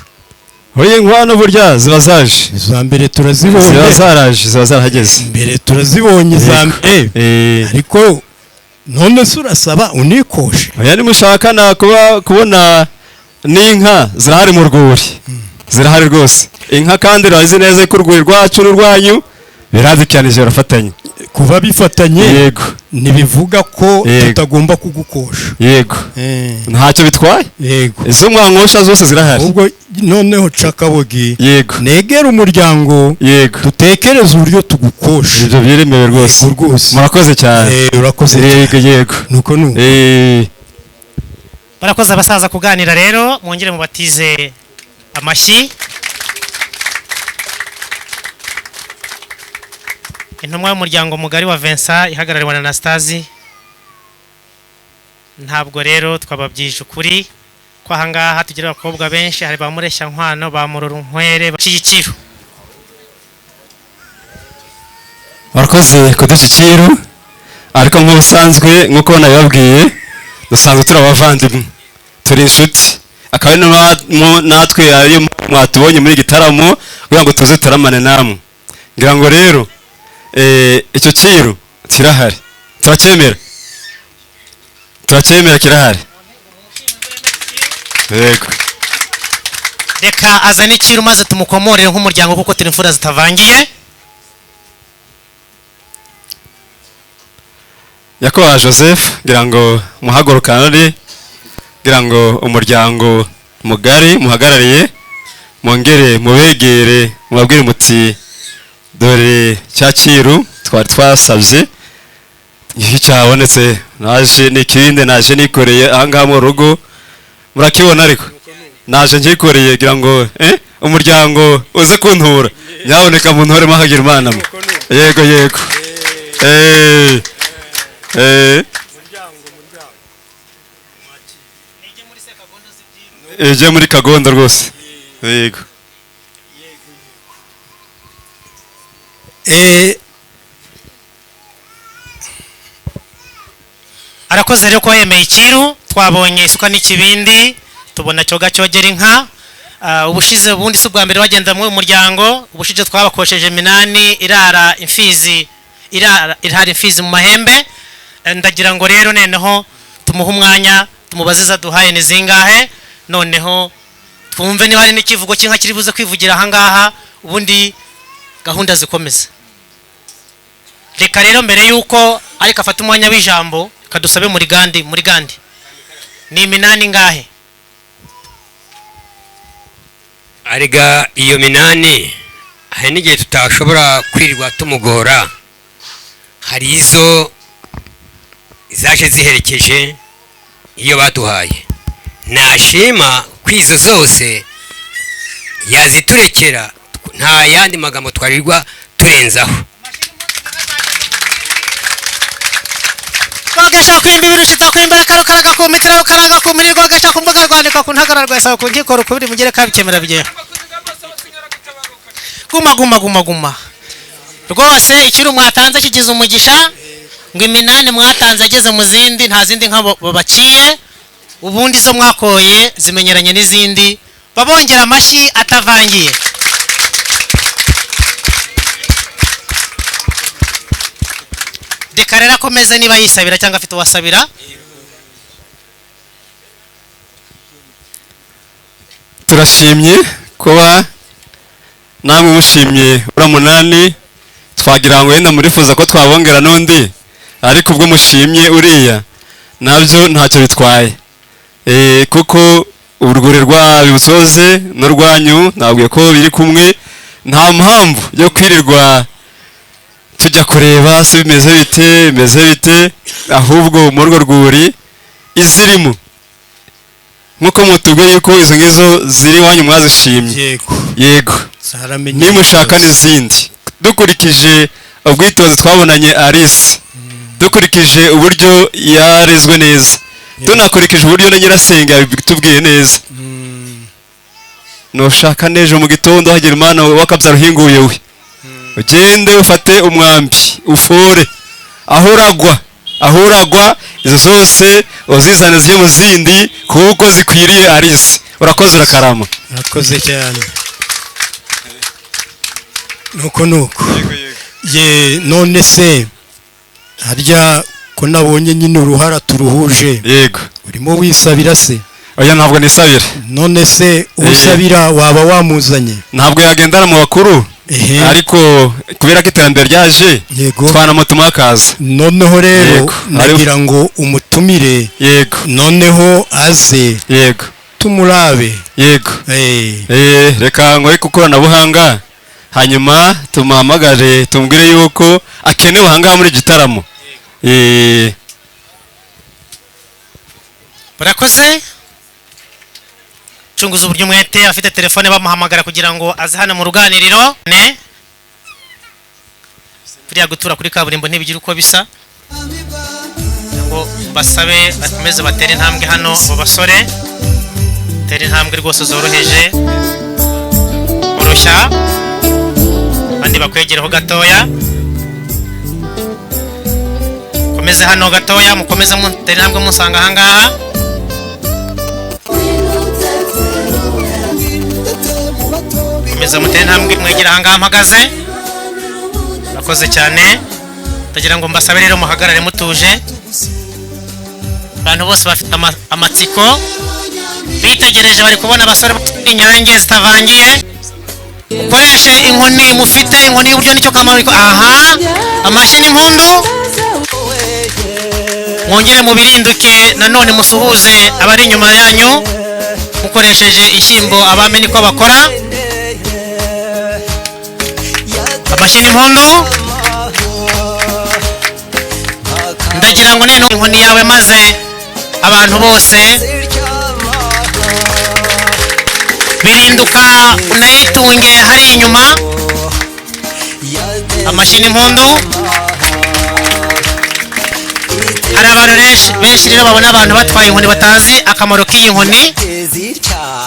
Oye nkwano burya ziba zaje. Iza mbere turazibonye. Ziba zaraje, ziba zarahageze. Mbere turazibonye za mbere. Ariko none se urasaba unikoshe. Oya nimushaka na kuba kubona n'inka zirahari mu rwuri. Zirahari rwose. Inka kandi urazi neza ko urwuri rwacu n'urwanyu birazikanije, barafatanye. Kuba bifatanye yego ntibivuga ko tutagomba kugukosha. Yego. Ntacyo bitwaye. Yego. Izo mwankosha zose zirahari. Ubwo noneho cakabogi. Yego. Negera umuryango. Yego. Dutekereze uburyo tugukosha. Ibyo byeremewe rwose. Rwose. Murakoze cyane. Urakoze. Yego yego. Nuko nuko. Barakoze abasaza kuganira rero, mwongere mubatize amashyi. Intumwa y'umuryango mugari wa Vincent ihagarariwe na Anastasi. Ntabwo rero twababyije ukuri ko ahangaha tugira abakobwa benshi, hari ba Mureshya Nkwano, ba Murorunkwere, bashyigikiro. Barakoze kudushyikira, ariko nk'ubusanzwe nk'uko nabibabwiye dusanzwe turi abavandimwe, turi inshuti, akaba natwe ariyo mwatubonye muri gitaramo kugira ngo tuze turamane namwe. Ngira ngo rero icyo cyiru kirahari, turacyemera, turacyemera kirahari. Yego. Reka azane icyiru maze tumukomorere nk'umuryango kuko turi imfura zitavangiye. Nyakubahwa Joseph, ngira ngo muhagurukane, ngira ngo umuryango mugari muhagarariye mwongere mubegere mubabwire muti dore cya cyiru twari twasabye iki cyabonetse, naje n'ikindi naje nikoreye ahangaha mu rugo, murakibona ariko naje ngikoreye ngira ngo umuryango uze kuntura, nyaboneka muntore makagira Imana. Yego yego. Ije muri kagondo rwose. Yego. Arakoze rero ko yemeye ikiru, twabonye isuka n'ikibindi, tubona cyoga cyogera inka. Ubushize ubundi si ubwa mbere bagenda mu muryango, ubushize twabakosheje minani irara imfizi, irara imfizi mu mahembe. Ndagira ngo rero noneho tumuhe umwanya tumubaziza duhaye ni zingahe, noneho twumve niba hari n'ikivugo cy'inka kiri buze kwivugira ahangaha, ubundi gahunda zikomeza. Reka rero mbere yuko ariko afata umwanya w'ijambo kadusabe muri Gandi, muri Gandi ni iminani ngahe? Arega iyo minani hari n'igihe tutashobora kwirirwa tumugora, hari izo zaje ziherekeje iyo baduhaye. Nashima kwizo zose yaziturekera, nta yandi magambo twarirwa turenzaho. Rwogesha kwimba ibirushiza kwimbira karukaraga ku mitira rukaraga ku miriro rwogesha ku mbuga rwandika ku ntagara rwesa ku nkiko rukubiri mugere kabikemera bigiye. Guma guma guma guma. Rwose ikiru mwatanze kigize umugisha ngo iminani mwatanze ageze mu zindi nta zindi nka babaciye ubundi zo mwakoye zimenyeranye n'izindi babongera amashyi atavangiye. Reka rero akomeze niba yisabira cyangwa afite uwasabira. Turashimye kuba namwe mushimye ura munani, twagira ngo wenda murifuza ko twabongera n'undi, ariko ubwo mushimye uriya nabyo ntacyo bitwaye, kuko urwuri rwa Bibusoze n'urwanyu nabwiye ko biri kumwe, nta mpamvu yo kwirirwa tujya kureba se bimeze bite bimeze bite, ahubwo muri urwo rwuri izirimo nkuko mutubwiye yuko izo ngizo ziri iwanyu mwazishimye. Yego. Yego. Nimushaka n'izindi dukurikije ubwitonzi twabonanye Alice, dukurikije uburyo yarezwe neza, tunakurikije uburyo na nyirasenge yabitubwiye neza, nushaka n'ejo mu gitondo hagira Imana wakabyara uhinguye we, ugende ufate umwambi ufore aho uragwa aho uragwa, izo zose uzizane zijye mu zindi kuko zikwiriye Alice. Urakoze urakarama. Urakoze cyane. Nuko nuko ye none se harya ko nabonye nyine uruhara turuhuje. Yego. Urimo wisabira se? Oya ntabwo nisabira. None se usabira waba wamuzanye? Ntabwo yagendana mu bakuru. Ariko kubera ko iterambere ryaje twanamutuma akaza. Noneho rero nagira ngo umutumire. Yego. Noneho aze. Yego. Tumurabe. Yego. Reka nkore ku koranabuhanga hanyuma tumuhamagare tumubwire yuko akenewe ahangaha muri gitaramo. Barakoze. Cunguza uburyo umwete afite telefone bamuhamagara kugira ngo aze hano mu ruganiriro. Ne buriya gutura kuri kaburimbo ntibigira uko bisa, ngo basabe bakomeze batere intambwe hano abo basore, tere intambwe rwose zoroheje, oroshya abandi bakwegereho gatoya, komeze hano gatoya, mukomeze mutere intambwe musanga ahangaha. Komeza mutere intambwe mwegera ahangaha mpagaze. Murakoze cyane. Ndagira ngo mbasabe rero muhagarare mutuje. Abantu bose bafite amatsiko bitegereje, bari kubona abasore inyange zitavangiye. Ukoreshe inkoni mufite, inkoni y'uburyo nicyo kamaro. Aha amashyi n'impundu, mwongere mubirinduke nanone musuhuze abari inyuma yanyu mukoresheje inshyimbo abami niko bakora. Amashyi n'impundu. Ndagira ngo nene inkoni yawe maze abantu bose birinduka unayitunge hari inyuma. Amashyi n'impundu. Hari abantu benshi rero babona abantu batwaye inkoni batazi akamaro k'iyi nkoni.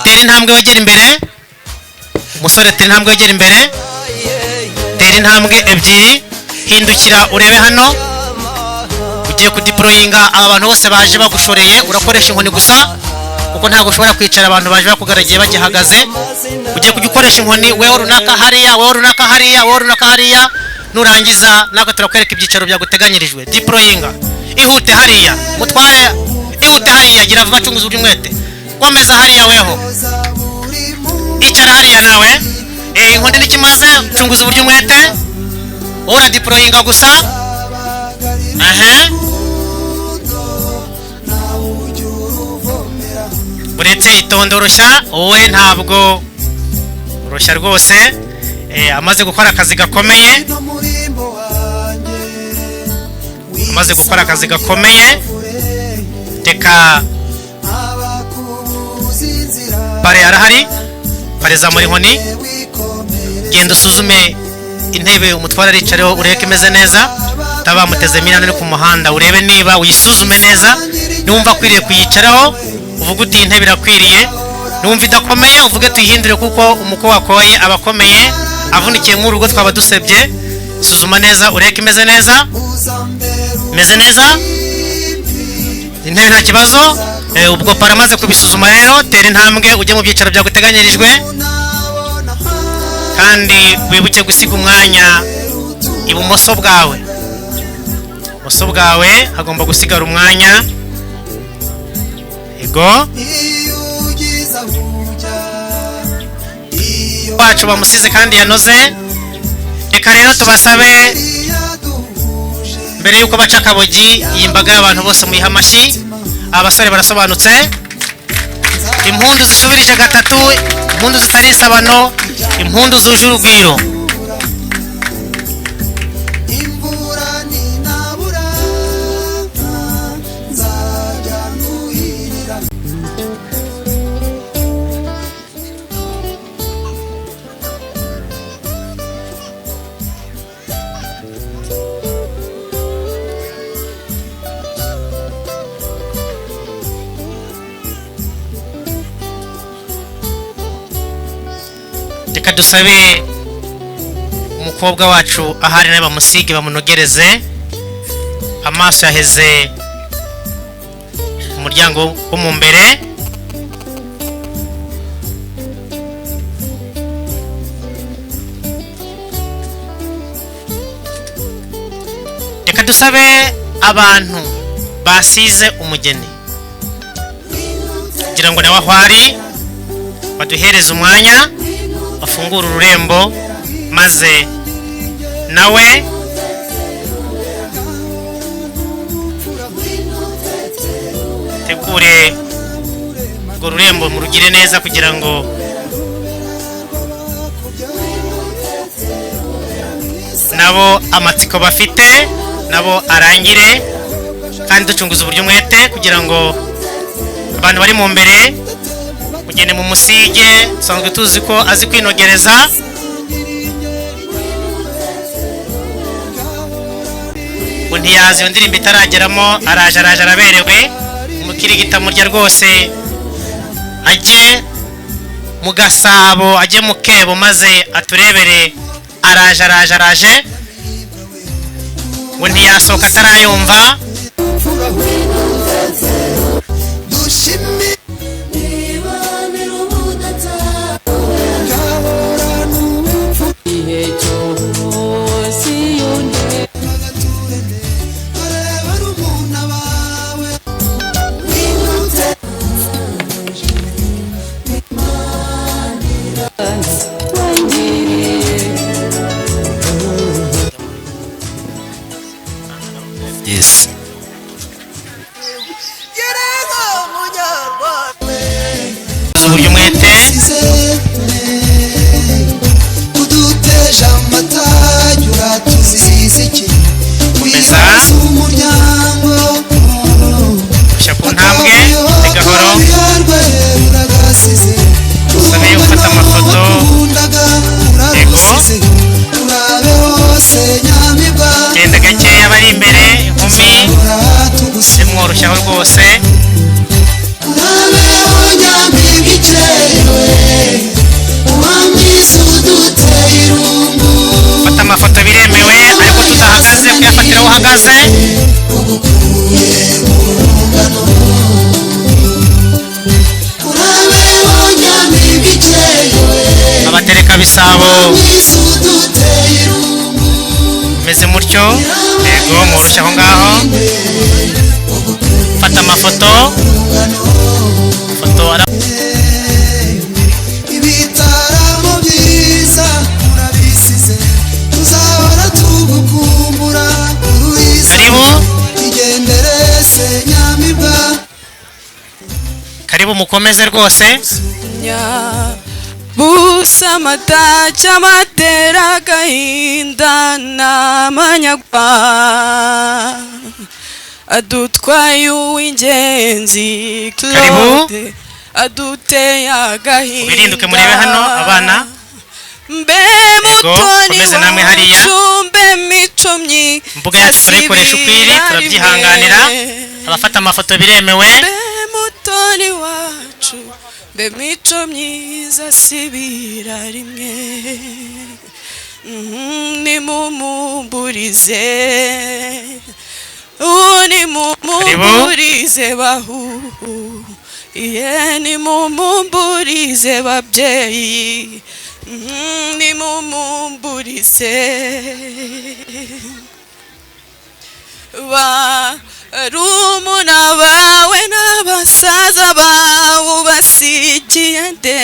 Tera intambwe wegera imbere umusore, tera intambwe wegera imbere, tera intambwe ebyiri, hindukira urebe hano. Ugiye kudiployinga aba bantu bose baje bagushoreye, urakoresha inkoni gusa kuko ntabwo ushobora kwicara abantu baje bakugaragiye bagihagaze. Ugiye kujya ukoresha inkoni, wewe runaka hariya, wewe runaka hariya, wewe runaka hariya. Nurangiza natwe turakwereka ibyicaro byaguteganyirijwe. Diployinga ihute hariya, mutware ihute hariya, gira vuba, cunguza uburyo umwete, komeza hariya, weho icara hariya nawe. Inkoni nikimaze, cunguza uburyo umwete, ura diployinga gusa. Aha uretse itondoroshya wowe ntabwo urushya rwose. Amaze gukora akazi gakomeye, amaze gukora akazi gakomeye. Reka pare arahari, pare zamura inkoni, genda usuzume Intebe umutware aricareho, urebe ko imeze neza. Utabamuteze minani uri ku muhanda, urebe niba uyisuzume neza. Niwumva akwiriye kuyicaraho, uvuge uti: "Iyi ntebe irakwiriye." Niwumva idakomeye, uvuge tuyihindure, kuko umukwe wakoye aba akomeye, avunikiye nk'urugo twaba dusebye. Suzuma neza, urebe ko imeze neza. Imeze neza intebe, nta kibazo. Ubwo para amaze kubisuzuma rero, tera intambwe ujye mu byicaro byaguteganyirijwe, kandi wibuke gusiga umwanya ibumoso bwawe. Ibumoso bwawe hagomba gusigara umwanya. Yego, wacu bamusize kandi yanoze. Reka rero tubasabe, mbere y'uko baca akabogi, iyi mbaga y'abantu bose muyiha amashyi. Abasore barasobanutse. Impundu zisubirije gatatu, impundu zitari isabano, impundu zuje urugwiro. Imvura ninabura nzajya nuhirira. Reka dusabe umukobwa wacu ahari nawe bamusige, bamunogereze. Amaso yaheze umuryango wo mu mbere. Reka dusabe abantu basize umugeni, kugira ngo nawe aho ari baduhereze umwanya, bafungure ururembo, maze nawe tegure urwo rurembo, murugire neza, kugira ngo nabo amatsiko bafite nabo arangire, kandi ducunguza uburyo umwete kugira ngo abantu bari mu mbere mugende mu musige. Dusanzwe tuzi ko azi kwinogereza. Ngo ntiyazi iyo ndirimbo itarageramo. Araje, araje, araberewe. Umukirigita murya rwose, ajye mu gasabo, ajye mu kebo, maze aturebere. Araje, araje, araje. Ngo ntiyasohoka atarayumva. Dushime Igihe cyose iyo barumuna bawe. Wangiriye. Yes. Uburyo umwete. Uduteje amatajya, uratuziza iki? Komeza. Wibaza umuryango. Shyira ku ntambwe ni gahoro. Uragasize. Usabe ufata amafoto. Yego. Urabe hose nyamibwa. Genda gakeya, bari imbere, inkumi zimworoshyaho rwose. Urabeho nyamibwa ikerewe, uwamwiza uduteye irungu. Fata amafoto biremewe, ariko tudahagaze, kuyafatira aho uhagaze. Ugukuye mu rungano. Urabeho nyamibwa ikerewe, Abatereka bisabo uwamwiza uduteye irungu. meze mutyo. Yego, mworoshye aho ngaho. Fata amafoto, foto Ibitaramo byiza urabisize, tuzahora tugukumbura uruhiza. Karibu. Igendere se nyamibwa. Karibu, mukomeze rwose. Busa amataca amatera agahinda n'amanyagwa, adutwaye uw'ingenzi. Karibu. Claude aduteye agahinda. Birinduke murebe hano abana. Mbe Yego, mutoni komeze namwe hariya. wacu, mbe mico myiza Imbuga yacu turayikoresha uko iri, turabyihanganira. Abafata amafoto biremewe. Mbe mutoni wacu, mbe mico myiza sibira rimwe. Nimumumburize, nimumumburize bahu, iye nimumumburize babyeyi, nimumumburize barumuna bawe n'abasaza bawe ubasigiye nde?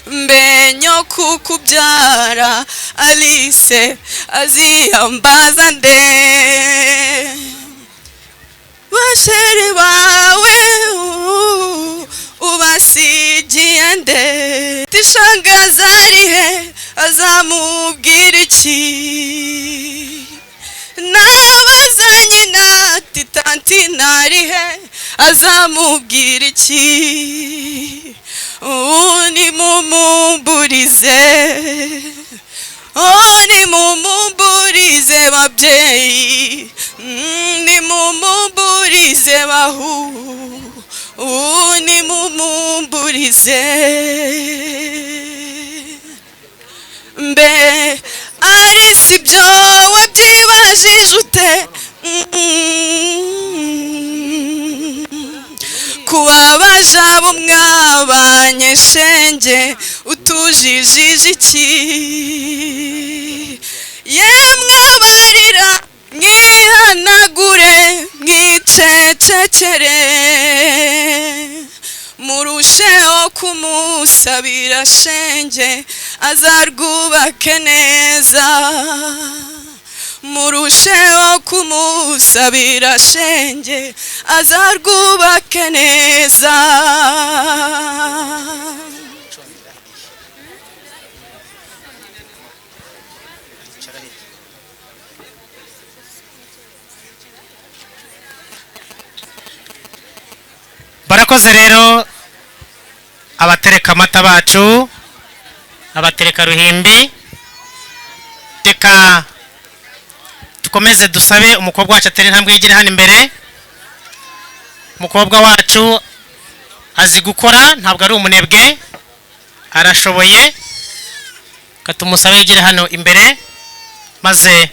Mbe nyoko kubyara Alice aziyambaza nde? Basheri bawe ubasigiye nde? Tishangaza arihe azamubwira iki? Nabaza nyina ati tanti narihe azamubwira iki? Nimumumburize, nimumumburize babyeyi, nimumumburize bahu, nimumumburize. Mbe ari sibyo wabyibajije ute? Kubabaja bo mwabanye shenge utujijije iki? Yemwe abarira mwihanagure mwicecekere, murusheho kumusabira shenge azarwubake neza, murusheho kumusabira shenge azarwubake neza. Barakoze rero abatereka amata bacu, abatereka ruhimbi. Reka dukomeze dusabe umukobwa wacu atere intambwe yigire hano imbere. Umukobwa wacu azi gukora, ntabwo ari umunebwe, arashoboye. Reka tumusabe yigire hano imbere maze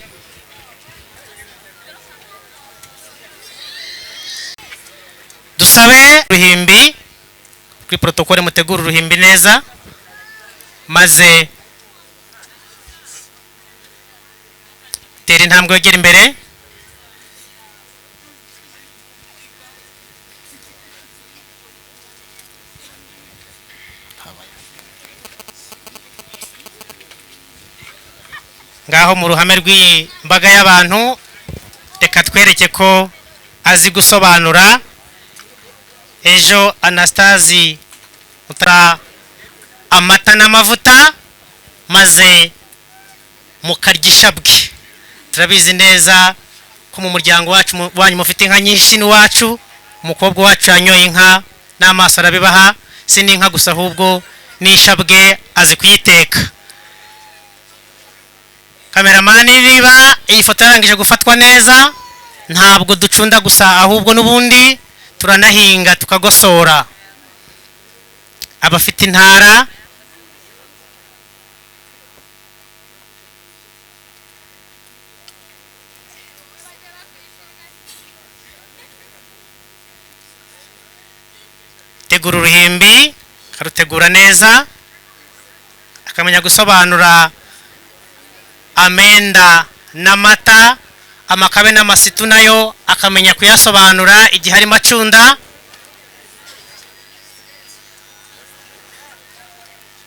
dusabe ruhimbi kuri protokole, mutegura uruhimbi neza maze tera intambwe wegera imbere. Ngaho mu ruhame rw'iyi mbaga y'abantu, reka twereke ko azi gusobanura. Ejo Anastasi mutara amata n'amavuta maze mukarya ishabwe. Turabizi neza ko mu muryango wacu wanyu mufite inka nyinshi n'iwacu. Umukobwa wacu yanyoye inka n'amaso arabibaha, si n'inka gusa ahubwo n'ishabwe azi kuyiteka. Kameramani, niba iyi foto yarangije gufatwa neza, ntabwo ducunda gusa ahubwo n'ubundi turanahinga tukagosora. Abafite intara tegura uruhimbi akarutegura neza, akamenya gusobanura amenda n'amata, amakabe n'amasitu nayo akamenya kuyasobanura igihe arimo acunda.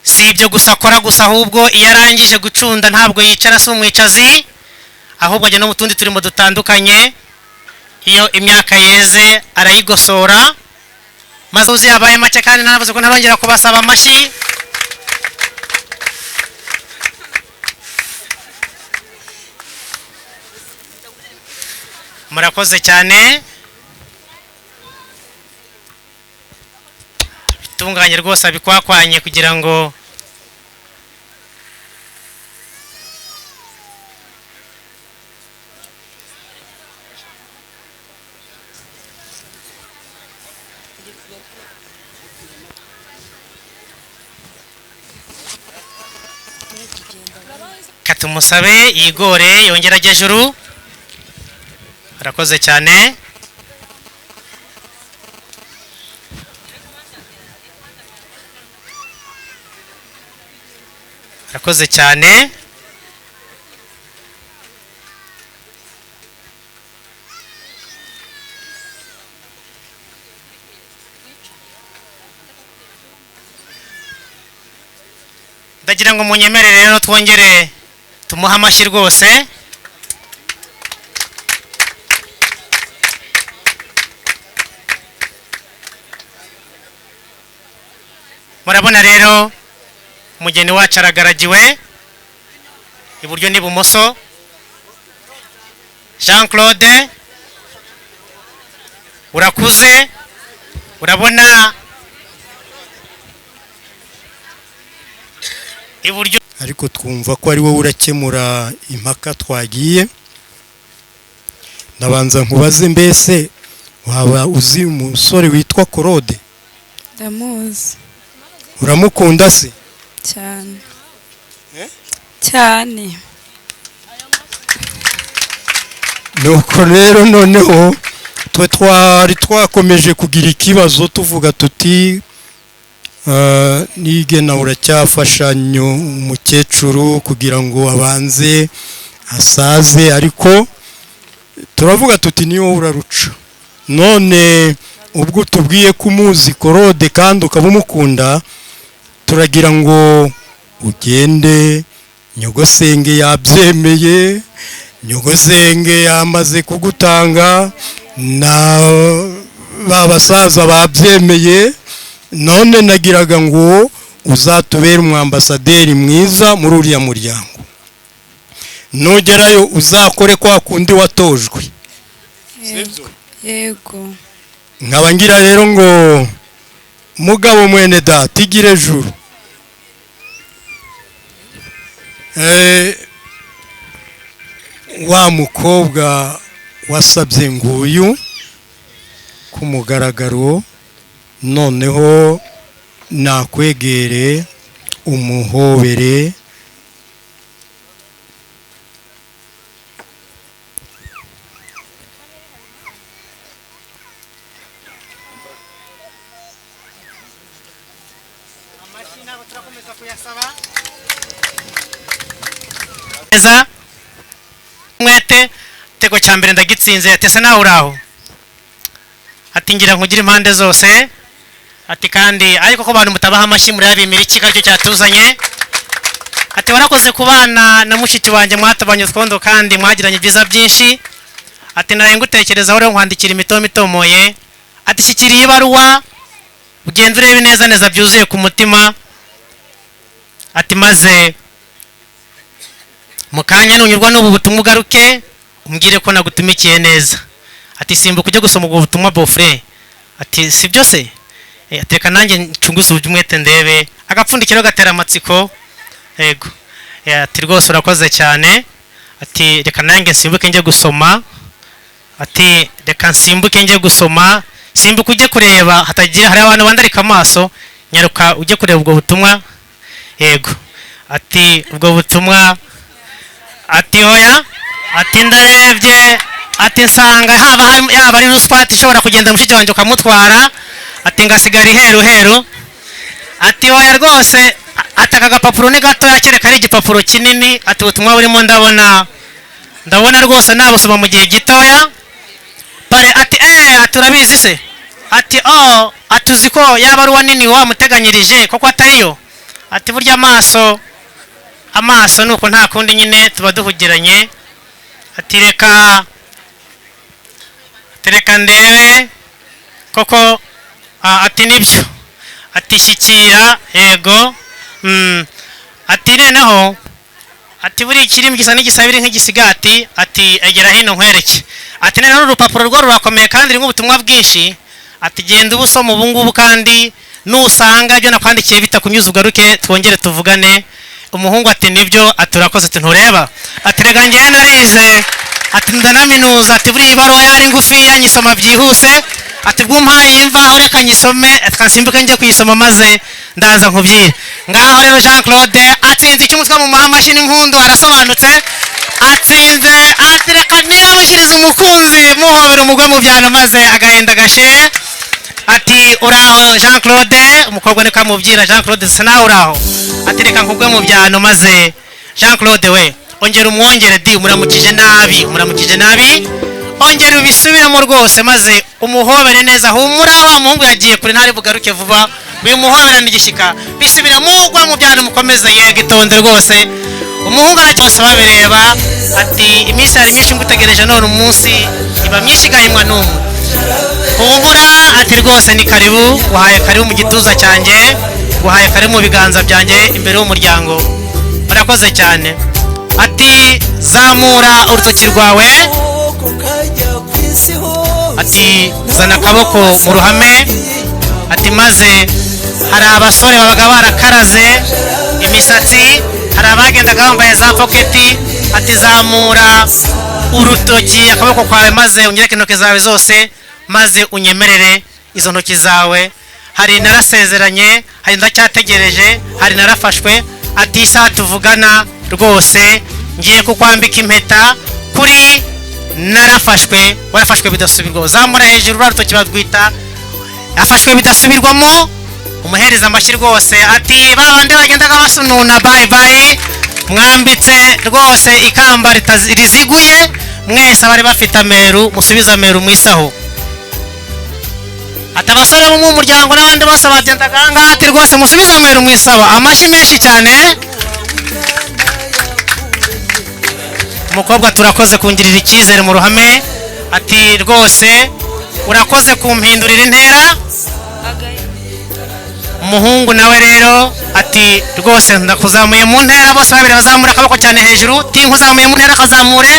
Si ibyo gusa akora gusa, ahubwo iyo arangije gucunda ntabwo yicara, si umwicazi, ahubwo ajya no mu tundi turimo dutandukanye. Iyo imyaka yeze arayigosora, maze uzi yabaye make kandi ntavuze ko ntarongera kubasaba amashyi. Murakoze cyane, bitunganye rwose abikwakwanye kugira ngo Katumusabe yigore yongera ajye juru. Arakoze cyane. Arakoze cyane. Ndagira ngo munyemerere rero twongere tumuhe amashyi rwose. Murabona rero umugeni wacu aragaragiwe iburyo n'ibumoso. Jean Claude urakuze, urabona iburyo. Ariko twumva ko ari wowe urakemura impaka twagiye. Ndabanza nkubaze, mbese waba uzi umusore witwa Claude? Ndamuzi. Uramukunda se? Cyane cyane. Nuko rero noneho twe twari twakomeje kugira ikibazo tuvuga tuti Nigena uracyafasha umukecuru kugira ngo abanze asaze, ariko turavuga tuti niyo uraruca. None ubwo tubwiye ko umuzi Claude kandi ukaba umukunda, turagira ngo ugende. Nyogosenge yabyemeye, nyogosenge yamaze kugutanga, na ba basaza babyemeye. None nagiraga ngo uzatubere umwambasaderi mwiza muri uriya muryango. Nugerayo uzakore kwa kundi watojwe. Yego. Nkaba ngira rero ngo mugabo mwene data igire juru. Wa mukobwa wasabye nguyu ku mugaragaro, noneho nakwegere umuhobere. Neza mwete tego cya mbere ndagitsinze. Ati ese nawe uraho? Ati ngira nkugire impande zose. Ati kandi ariko ko bantu mutabaha amashyi murabimira iki karyo cyatuzanye. Ati warakoze kubana na mushiki wanjye, mwatabanye utwondo kandi mwagiranye byiza byinshi. Ati naraye ngutekerezaho rero nkwandikira imitoma itomoye. Ati shyikiriye ibaruwa ugende urebe neza neza byuzuye ku mutima. Ati maze mu kanya nunyurwa n'ubu butumwa ugaruke umbwire ko nagutumikiye neza. Ati simbuka ujye gusoma ubwo butumwa bofre. Ati si byo se? Ati reka nanjye ncunguze umwete ndebe. Agapfundikiro gatera amatsiko. Yego. Ati rwose urakoze cyane. Ati reka nanjye nsimbuke njye gusoma. Ati reka nsimbuke njye gusoma. Simbuka ujye kureba hatagira hari abantu bandarika amaso, nyaruka ujye kureba ubwo butumwa. Yego. Ati ubwo butumwa, ati hoya, ati ndarebye, ati nsanga haba yaba ari ruswa ishobora kugenda mushiki wanjye ukamutwara, ati ngasigara iheru heru. Ati hoya rwose, ataka agapapuro ni gatoya kereka ari igipapuro kinini. Ati ubutumwa burimo ndabona rwose nabusoma mu gihe gitoya. Pare ati ati urabizi se? Ati oh, ati uzi ko yaba ari uwa nini wamuteganyirije koko atariyo. Ati burya amaso nuko nta kundi nyine tuba duhugiranye. Ati reka ndebe koko. Ati nibyo. Ati shyikira yego. Ati noneho ati buri ikirimi gisa n'igisabire nk'igisigati. Ati egera hino nkwereke. Ati noneho urupapuro rwo rurakomeye kandi rurimo ubutumwa bwinshi. Ati genda ubusoma ubu ngubu kandi nusanga ibyo nakwandikiye bitakunyuze ugaruke twongere tuvugane. Umuhungu ati nibyo. Ati urakoze. Ati ntureba. Ati rega njyewe narize. Ati ndanaminuza. Ati buri ibaruwa yari ngufi yanyisoma byihuse. Ati bwumpaye imvaho, reka nyisome, twasimbuke njye kuyisoma maze ndaza nkubwire. Ngaho rero Jean Claude atsinze icy'umutwe mu amashyi n'impundu, arasobanutse, atsinze. Ati reka niramushyiriza umukunzi, muhobera umugwe mu byano maze agahinda gashire. Ati uraho Jean Claude? Umukobwa niko amubwira. Jean Claude se nawe uraho? Ati reka nkugwe mu byano. Maze Jean Claude we, ongera umwongere di, umuramukije nabi, umuramukije nabi, ongera ubisubiremo rwose maze umuhobere neza. Humura, wa muhungu yagiye kure, ntari bugaruke vuba. Bimuhoberana igishyika, bisubira mugwa mu byano, mukomeze. Yego, itonde rwose, umuhungu aracyose babireba. Ati iminsi yari myinshi ngutegereje, none umunsi iba myinshi igahimwa n'umwe. Humura, ati rwose ni karibu, uhaye karibu mu gituza cyanjye, uhaye karibu mu biganza byanjye imbere y'umuryango, urakoze cyane. Ati zamura urutoki rwawe, ati zana akaboko mu ruhame. Ati maze hari abasore babaga barakaraze imisatsi, hari abagendaga bambaye za poketi. Ati zamura urutoki, akaboko kwawe, maze unyereke intoki zawe zose, maze unyemerere izo ntoki zawe. Hari narasezeranye, hari ndacyategereje, hari narafashwe. Ati isaha tuvugana rwose ngiye kukwambika impeta kuri narafashwe, warafashwe bidasubirwaho. Zamura hejuru rwa rutoki, barwita afashwe bidasubirwamo. Umuhereza amashyi rwose. Ati ba bandi bagendaga basununa, bye bye, mwambitse rwose ikamba riziguye. Mwese abari bafite ameru, musubize ameru mu isaho. Ati abasore bo mu muryango n'abandi bose bagendaga aha ngaha, ati rwose musubize ameru mu isaho. Amashyi menshi cyane. Umukobwa, turakoze kungirira icyizere mu ruhame. Ati rwose urakoze kumpindurira intera. Umuhungu nawe rero ati rwose ndakuzamuye mu ntera. Bose babiri bazamura akaboko cyane hejuru. Ti nkuzamuye mu ntera, akazamure,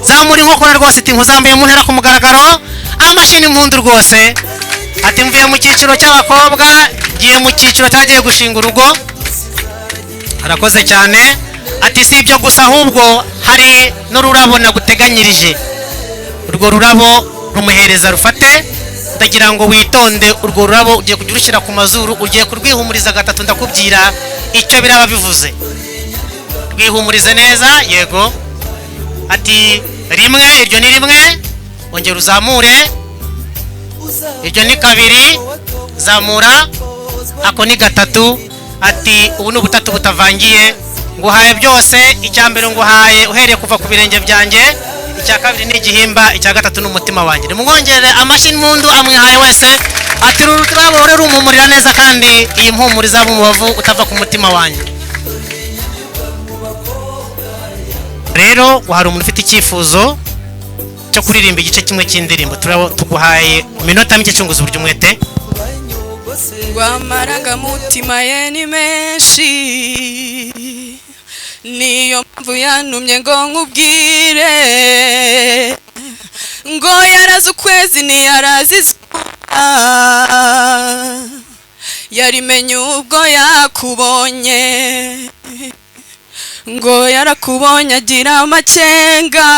zamura inkokora rwose. Ti nkuzamuye mu ntera ku mugaragaro. Amashyi n'impundu rwose. Ati mvuye mu cyiciro cy'abakobwa, ngiye mu cyiciro cyagiye gushinga urugo. Arakoze cyane. Ati si ibyo gusa, ahubwo hari n'ururabo naguteganyirije. Urwo rurabo rumuhereza rufate. Ndagira ngo witonde, urwo rurabo ugiye kujya urushyira ku mazuru, ugiye kurwihumuriza gatatu, ndakubwira icyo biraba bivuze. Rwihumurize neza. Yego. Ati rimwe, iryo ni rimwe, ongera uzamure, iryo ni kabiri, zamura, ako ni gatatu. Ati ubu ni ubutatu butavangiye, nguhaye byose. Icya mbere nguhaye uhereye kuva ku birenge byanjye, icya kabiri ni igihimba, icya gatatu ni umutima wanjye. Nimumwongere amashyi n'impundu, amwihaye wese. Ati uru rurabo rurumumurira neza, kandi iyi mpumuro izaba umubavu utava ku mutima wanjye. Rero hari umuntu ufite icyifuzo cyo kuririmba igice kimwe cy'indirimbo, tuguhaye iminota mike, cunguza uburyo umwete. Ngo amarangamutima ye ni menshi, niyo mpamvu yantumye ngo nkubwire ngo yarazi ukwezi ntiyarazi izuba, yarimenye ubwo yakubonye. Ngo yarakubonye agira amakenga,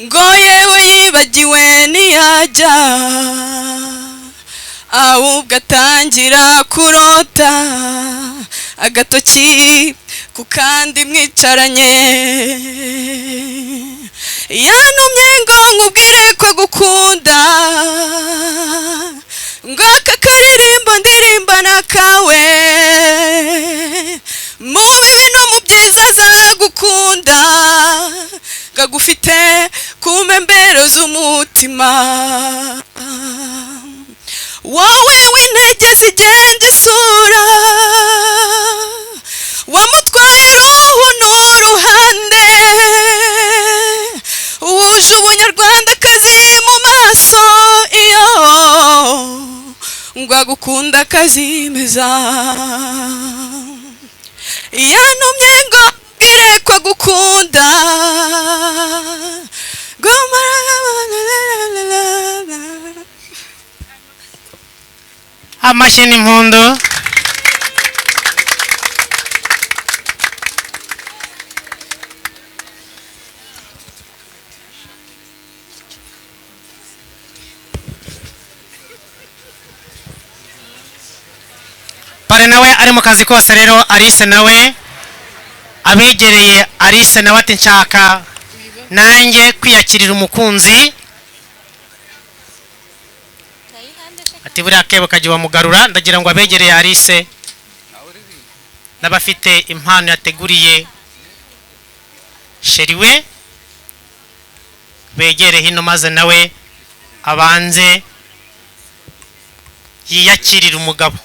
ngo yewe yibagiwe ntiyajya, ahubwo atangira kurota agatoki ku kandi mwicaranye. Yantumye ngo nkubwire ko agukunda, ngo aka karirimbo ndirimba nakawe, mu bibi no mu byiza azagukunda, ngagufite ku mpembero z'umutima. Wowe w'intege zigenda isura, wamutwaye uruhu n'uruhande, wuje ubunyarwandakazi mu maso, iyo ngo agukunda akazimeza. Yantumye ngo mbwire ko agukunda, ngo Amashyi n'impundu. Kare nawe ari mu kazi kose rero. Alice nawe abegereye Alice nawe ati nshaka nanjye kwiyakirira umukunzi. Ati buriya akebo kajya bamugarura. Ndagira ngo abegereye Alice n'abafite impano yateguriye chéri we begere hino, maze nawe abanze yiyakirira umugabo.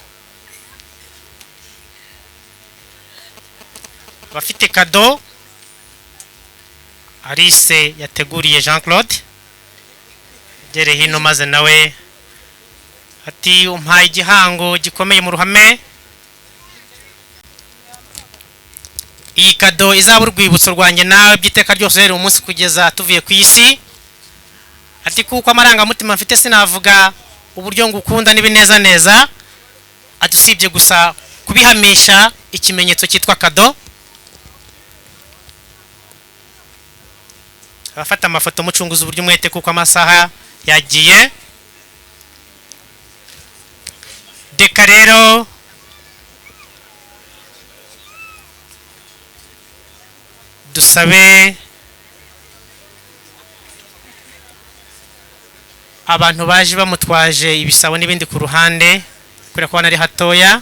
Abafite cadeau Alice yateguriye Jean Claude gere hino, maze nawe ati umpaye igihango gikomeye mu ruhame. Iyi cadeau izaba urwibutso rwanjye nawe by'iteka ryose rero umunsi kugeza tuvuye ku isi. Ati kuko amarangamutima mfite sinavuga uburyo ngukunda n'ibineza neza. Ati usibye gusa kubihamisha ikimenyetso cyitwa cadeau. Abafata amafoto mucunguza uburyo umwete kuko amasaha yagiye. Deka rero dusabe abantu baje bamutwaje ibisabo n'ibindi ku ruhande kubera ko ari hatoya,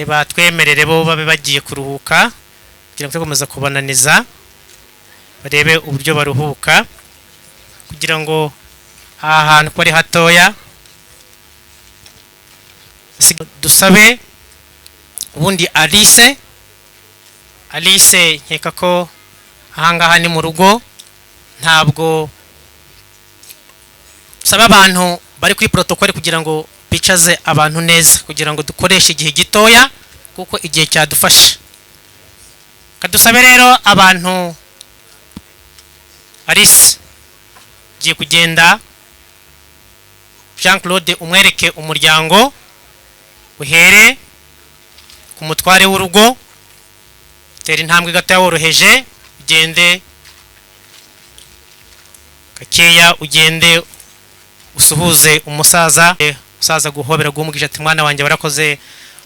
batwemerere bo babe bagiye kuruhuka kugira ngo tukomeza kubananiza, barebe uburyo baruhuka kugira ngo aha hantu ko ari hatoya. Dusabe ubundi Alice nkeka ko ahangaha ni mu rugo, ntabwo saba abantu bari kuri protocole kugira ngo bicaze abantu neza kugira ngo dukoreshe igihe gitoya kuko igihe cyadufasha. Kadusabe rero abantu Alice giye kugenda, Jean Claude umwereke umuryango, uhere ku mutware w'urugo, tera intambwe gato woroheje, ugende gakeya, ugende usuhuze umusaza. Umusaza guhobera guhumugisha ati mwana wanjye warakoze,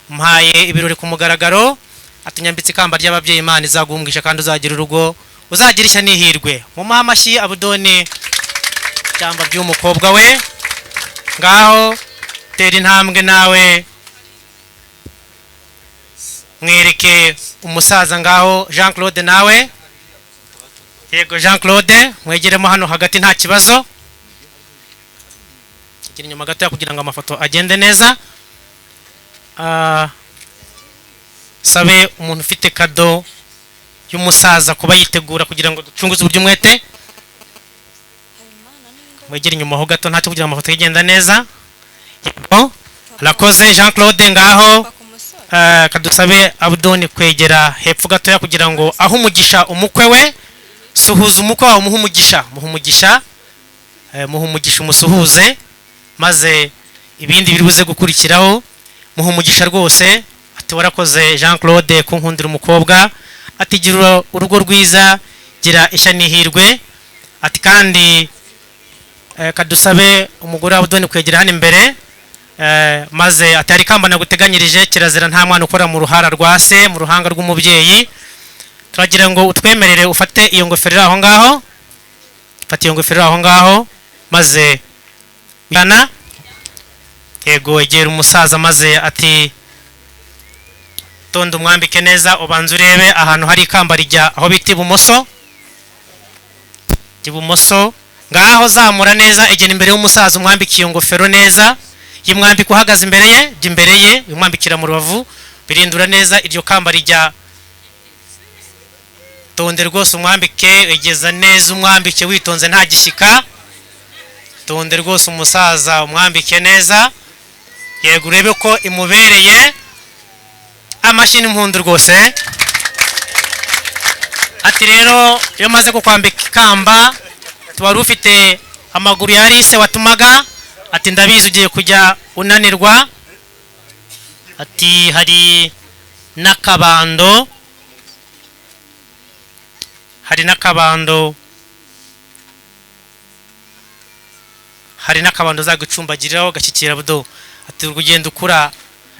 umpaye ibirori ku mugaragaro, ati nyambitse ikamba ry'ababyeyi, Imana izaguhumugisha kandi uzagira urugo, uzagira ishya n'ihirwe. Mu amashyi Abudoni cyamba by'umukobwa we. Ngaho tera intambwe nawe mwereke umusaza. Ngaho Jean Claude nawe, yego Jean Claude mwegeremo hano hagati nta kibazo, gira inyuma gato kugira ngo amafoto agende neza. Sabe umuntu ufite cadeau y'umusaza kuba yitegura kugira ngo ducunguze uburyo umwete. Mwegere inyuma ho gato ntacyo kugira ngo amafoto agenda neza. Arakoze Jean Claude. Ngaho kadusabe Abudoni kwegera hepfo gatoya kugira ngo aho umugisha umukwe we. Suhuza umukwe wawe, umuhe umugisha, muhe umugisha, umusuhuze, maze ibindi biri buze gukurikiraho. Muhe umugisha rwose. Ati warakoze Jean Claude kunkundira umukobwa, ati gira urugo rwiza, gira ishya n'ihirwe. Ati kandi kadusabe umugore wa Abudoni kwegera hano imbere, maze ati hari ikamba naguteganyirije, kirazira nta mwana ukora mu ruhara rwa se, mu ruhanga rw'umubyeyi. Turagira ngo utwemerere ufate iyo ngofero aho ngaho, fata iyo ngofero aho ngaho, maze bana yego egera umusaza, maze ati tonda umwambike neza, ubanze urebe ahantu hari ikamba rijya aho bita ibumoso, ibumoso. Ngaho zamura neza, egera imbere y'umusaza umwambike iyo ngofero neza, yimwambika uhagaze imbere ye, jya imbere ye, umwambikira mu rubavu, birindura neza iryo kamba rijya. Tonde rwose umwambike, egeza neza umwambike witonze nta gishyika. Tonde rwose umusaza umwambike neza, yego urebe ko imubereye. Amashyi n'impundu rwose. Ati rero iyo maze kukwambika ikamba wari ufite amaguru ya Alice watumaga, ati ndabizi ugiye kujya unanirwa. Ati hari n'akabando, hari n'akabando, hari n'akabando uzagucumbagiriraho gashyikira budo. Ati urugendo ukura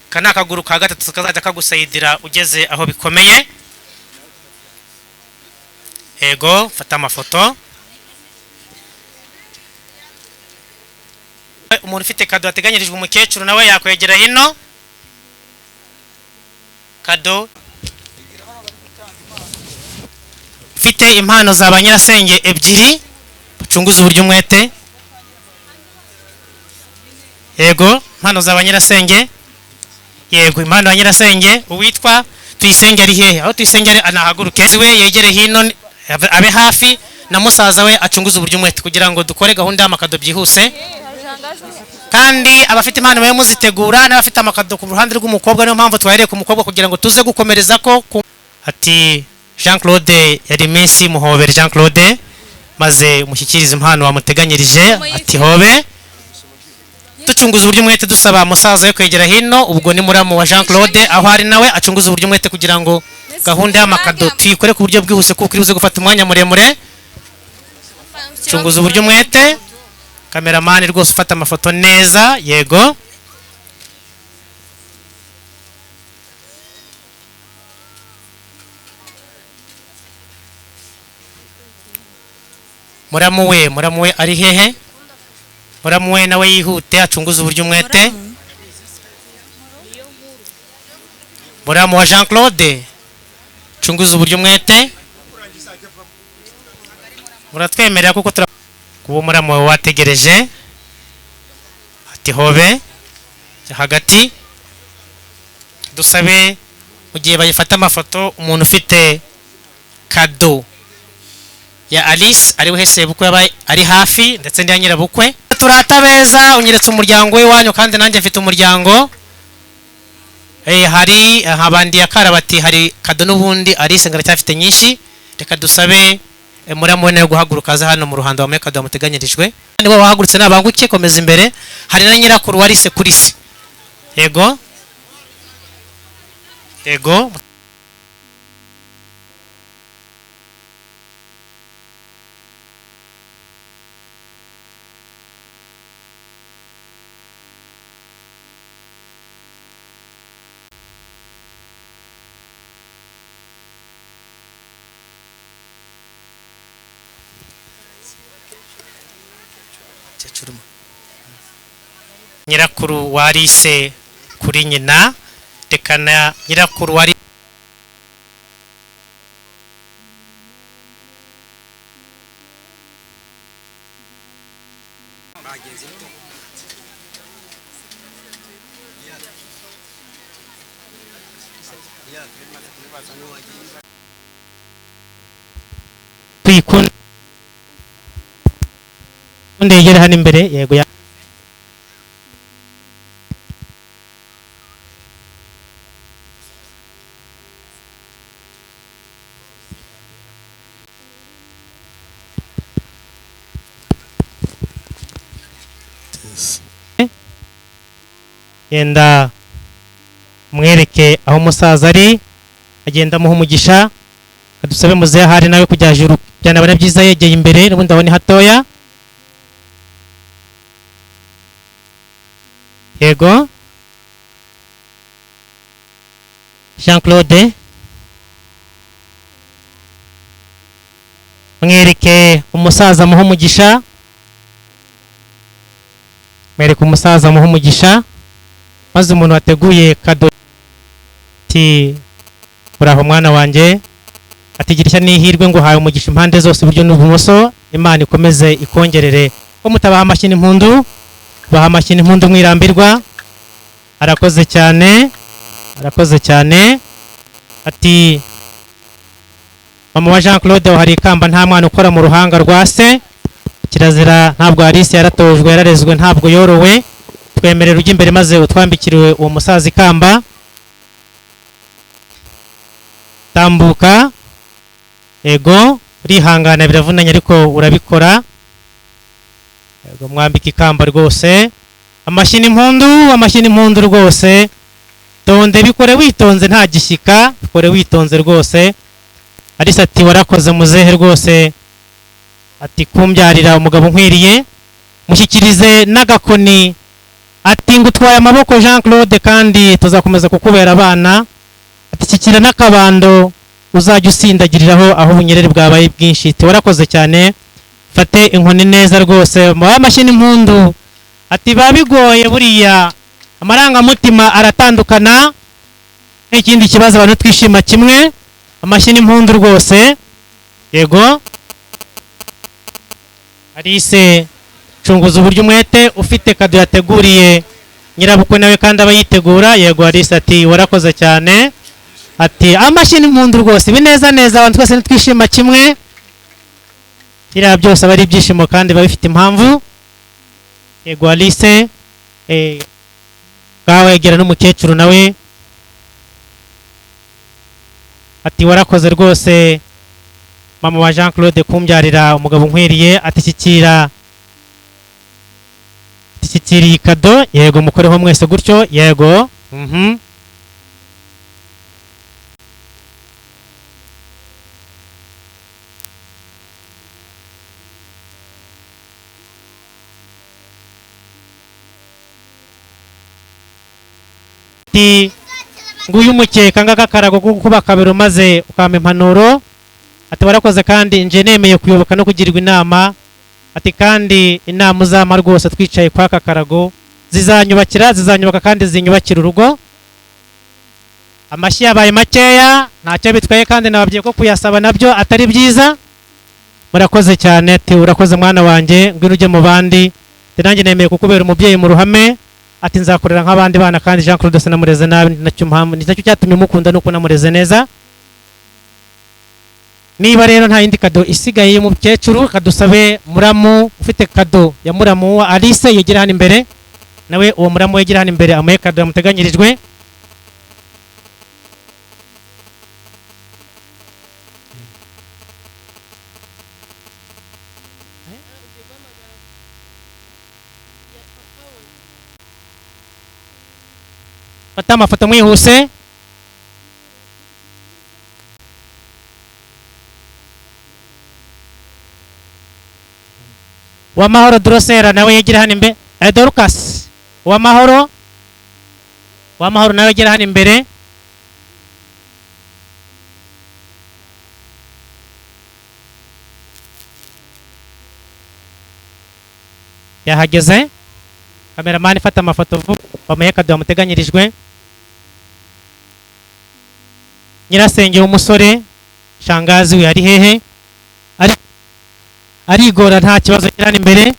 Aka ni akaguru ka gatatu kazajya kagusayidira ugeze aho bikomeye. Yego, fata amafoto. Umuntu ufite kado yateganyirijwe umukecuru nawe yakwegera hino. Kado ufite impano za ba nyirasenge ebyiri, bacunguze uburyo umwete. Yego, impano za ba nyirasenge. Yego, impano ya nyirasenge uwitwa Tuyisenge ari hehe? Aho Tuyisenge ari anahaguruke, we yegere hino abe hafi na musaza we acunguze uburyo umwete kugira ngo dukore gahunda y'amakado byihuse. Kandi abafite impano babe muzitegura, n'abafite amakado ku ruhande rw'umukobwa, niyo mpamvu twahereye ku mukobwa kugira ngo tuze gukomereza ko ati Jean Claude yari iminsi muhobere Jean Claude, maze umushyikirize impano wamuteganyirije. Ati hobe. Ducunguza uburyo umwete dusaba musaza we kwegera hino, ubwo ni muramu wa Jean Claude aho ari nawe acunguza uburyo umwete kugira ngo gahunda y'amakado tuyikore ku buryo bwihuse kuko iri buze gufata umwanya muremure. Cunguza uburyo umwete, kameramani rwose ufata amafoto neza. Yego, muramu we ari hehe? Muramu we nawe yihute acunguze uburyo umwete. Muramu wa Jean Claude cunguze uburyo umwete. Muratwemerera kuko kuba muramu wawe wategereje. Ati hobe hagati. Dusabe mu gihe bayifata amafoto umuntu ufite kado ya Alice ari we sebukwe yabaye ari hafi ndetse ndi nyirabukwe. Turata beza, unyeretse umuryango w'iwanyu kandi nanjye mfite umuryango. Hari abandi yakara bati hari kado n'ubundi Alice ngaracyafite nyinshi. Reka dusabe muramu we guhaguruka aza hano mu ruhando wa kado wamuteganyirijwe. Niba wahagurutse nabanguke komeza imbere. Hari na nyirakuru wa Alice kuri se. Yego, yego. Nyirakuru wa Alice kuri nyina, reka na nyirakuru wa Tuyikunda yegera hano imbere. Yego ya yenda mwereke aho umusaza ari, agenda amuha umugisha. Adusabe muzehe ahari nawe kujya juru byanabana byiza yegeye imbere, n'ubundi aho ni hatoya. Yego Jean Claude mwereke umusaza amuha umugisha, mwereke umusaza amuha umugisha. Maze umuntu wateguye kado ati uraho mwana wanjye, atigirisha n'ihirwe ngo hawe umugisha impande zose iburyo n'ubumoso, Imana ikomeze ikongerere. Ko mutabaha amashyi n'impundu, baha amashyi n'impundu mwirambirwa. Arakoze cyane, arakoze cyane. Ati mama wa Jean Claude hari ikamba nta mwana ukora mu ruhanga rwa se, kirazira ntabwo Alice yaratojwe yararezwe ntabwo yorowe. Twemerera ujya imbere maze utwambikiriwe uwo musaza ikamba. Tambuka. Ego, urihangana biravunanye ariko urabikora. Ego, mwambika ikamba rwose. Amashyi n'impundu, amashyi n'impundu rwose. Tonde bikore witonze nta gishyika, bikore witonze rwose. Alice ati warakoze muzehe rwose, ati kumbyarira umugabo nkwiriye. Mushyikirize n'agakoni Ati ngutwaye amaboko Jean Claude, kandi tuzakomeza kukubera abana. Ati kikira n'akabando uzajya usindagiriraho aho ubunyereri bwabaye bwinshi. Ati warakoze cyane, fate inkoni neza rwose, mubaye amashyi n'impundu. Ati biba bigoye buriya, amarangamutima aratandukana, n'ikindi kibazo abantu twishima kimwe. Amashyi n'impundu rwose. Yego Alice, cunguza uburyo umwete, ufite kado yateguriye nyirabukwe nawe kandi aba yitegura. Yego Alice ati warakoze cyane. Ati amashyi n'impundu rwose, ibi neza neza, abantu twese ntitwishima kimwe, biriya byose aba ari ibyishimo kandi biba bifite impamvu. Yego Alice, bwawegera n'umukecuru nawe. Ati warakoze rwose mama wa Jean Claude kumbyarira umugabo nkwiriye. Ati shyikira iyi kado. Yego mukoreho mwese gutyo. Yego Ati nguyu umukeka ngaka karago ko kuba kabero maze ukampa impanuro. Ati warakoze kandi nje nemeye kuyoboka no kugirwa inama. Ati kandi inama uzampa rwose twicaye kwa aka karago zizanyubakira, zizanyubaka kandi zinyubakira urugo. Amashyi yabaye makeya, ntacyo bitwaye kandi nababwiye ko kuyasaba nabyo atari byiza. Murakoze cyane. Ati urakoze mwana wanjye, ngwino ujye mu bandi. Ati nanjye nemeye kukubera umubyeyi mu ruhame. Ati nzakorera nk'abandi bana kandi Jean Claude sinamureze nabi, nacyo mpamvu ni nacyo cyatumye mukunda nuko namureze neza. Niba rero nta yindi kado isigaye y'umukecuru, kadusabe muramu ufite kado ya muramu wa Alice yegera hano imbere, nawe uwo muramu yegera hano imbere amuhe kado yamuteganyirijwe. Fata amafoto mwihuse. Uwamahoro Drosera nawe yegera hano imbere. Dorcas Uwamahoro, Uwamahoro nawe yegera hano imbere. Yahageze. Kameramani fata amafoto vuba, bamuhe kado yamuteganyirijwe. Nyirasenge w'umusore shangazi we ari hehe? Arigora nta kibazo, kirana imbere.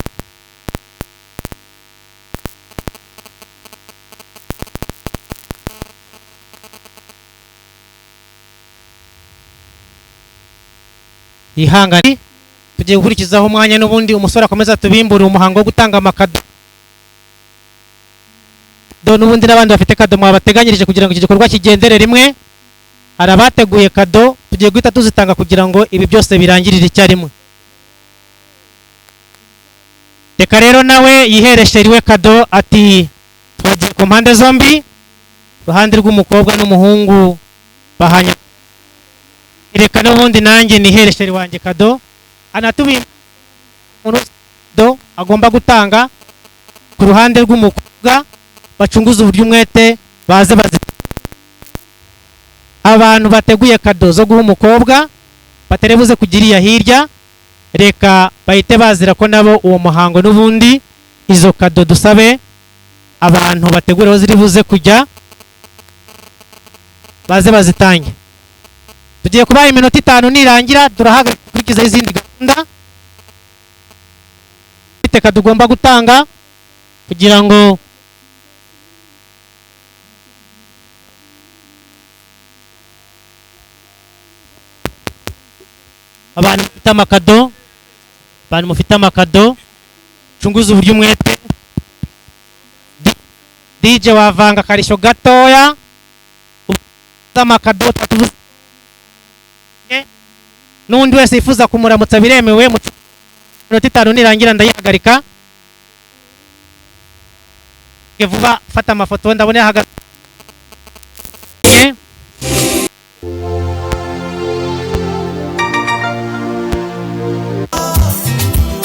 Ihangane, tugiye gukurikizaho umwanya n'ubundi umusore akomeza tubimbura umuhango wo gutanga amakado. N'ubundi n'abandi bafite kado mwabateganyirije kugira ngo iki gikorwa kigendere rimwe. Hari abateguye kado tugiye guhita tuzitanga kugira ngo ibi byose birangirire icyarimwe. Reka rero nawe yihereshe riwe kado. Ati twagiye ku mpande zombi, ruhande rw'umukobwa n'umuhungu bahanye. Reka n'ubundi nanjye nihereshe wanjye kado. Anatubi do agomba gutanga ku ruhande rw'umukobwa, bacunguza uburyo umwete baze bazi. Abantu bateguye kado zo guha umukobwa baterebuze kugiriya hirya, reka bahite bazira ko nabo uwo muhango n'ubundi izo kado dusabe abantu bategura aho ziri buze kujya baze bazitange. Tugiye kubaha iminota 5 nirangira turahagarika izindi gahunda. Iteka tugomba gutanga kugira ngo abantu mufite amakado, abantu mufite amakado, cunguza uburyo umwete. DJ wavanga akarishyo gatoya, amakado tatuvuze. N'undi wese yifuza kumuramutsa biremewe. Mu minota 5 nirangira ndayihagarika. Vuba fata amafoto ndabona yahagaze.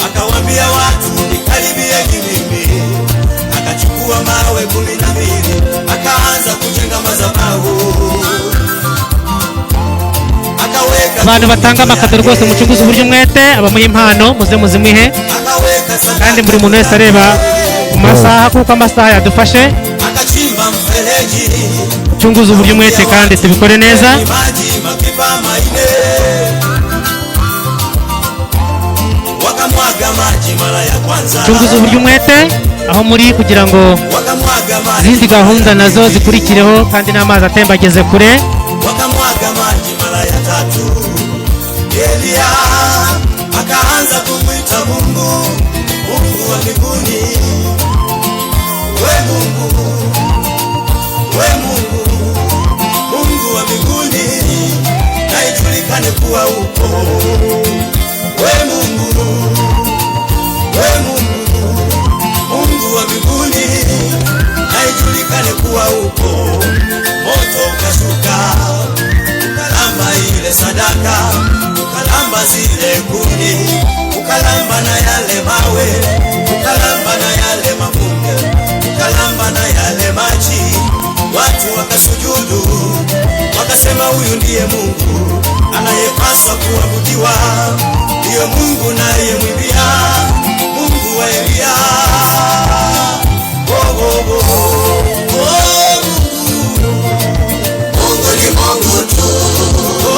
Akawambia watu nikaribieni mimi, akachukua maji. mawe 12 akaanza kujenga madhabahu. Akaweka Abantu batanga amakado rwose mucunguze uburyo umwete, abamuha impano muze muzimuhe, akaweka kandi buri muntu wese areba ku masaha kuko amasaha yadufashe. Akachimba mfereji Mucunguze uburyo umwete kandi tubikore neza. Maji mapipa 4 wakamwaga maji mara ya kwanza. Mucunguze uburyo umwete aho muri kugira ngo Wakamwaga maji izindi gahunda nazo zikurikireho, kandi n'amazi atemba ageze kure. Wakamwaga maji mara ya tatu. Elia akaanza kumwita Mungu, Mungu wa mbinguni. We Mungu, we Mungu, Mungu wa mbinguni, na ijulikane kuwa upo. We Mungu, we Mungu, Mungu wa mbinguni, na ijulikane kuwa upo. Moto ukashuka ukalamba ile sadaka, ukalamba zile kuni, ukalamba na yale mawe, ukalamba na yale mavumbi, ukalamba na yale maji. Watu wakasujudu wakasema, huyu ndiye Mungu anayepaswa kuabudiwa, ndiye Mungu nayemwimbia, Mungu wa Elia. Oh, oh, oh, oh, Mungu, Mungu ni Mungu tu. Oh,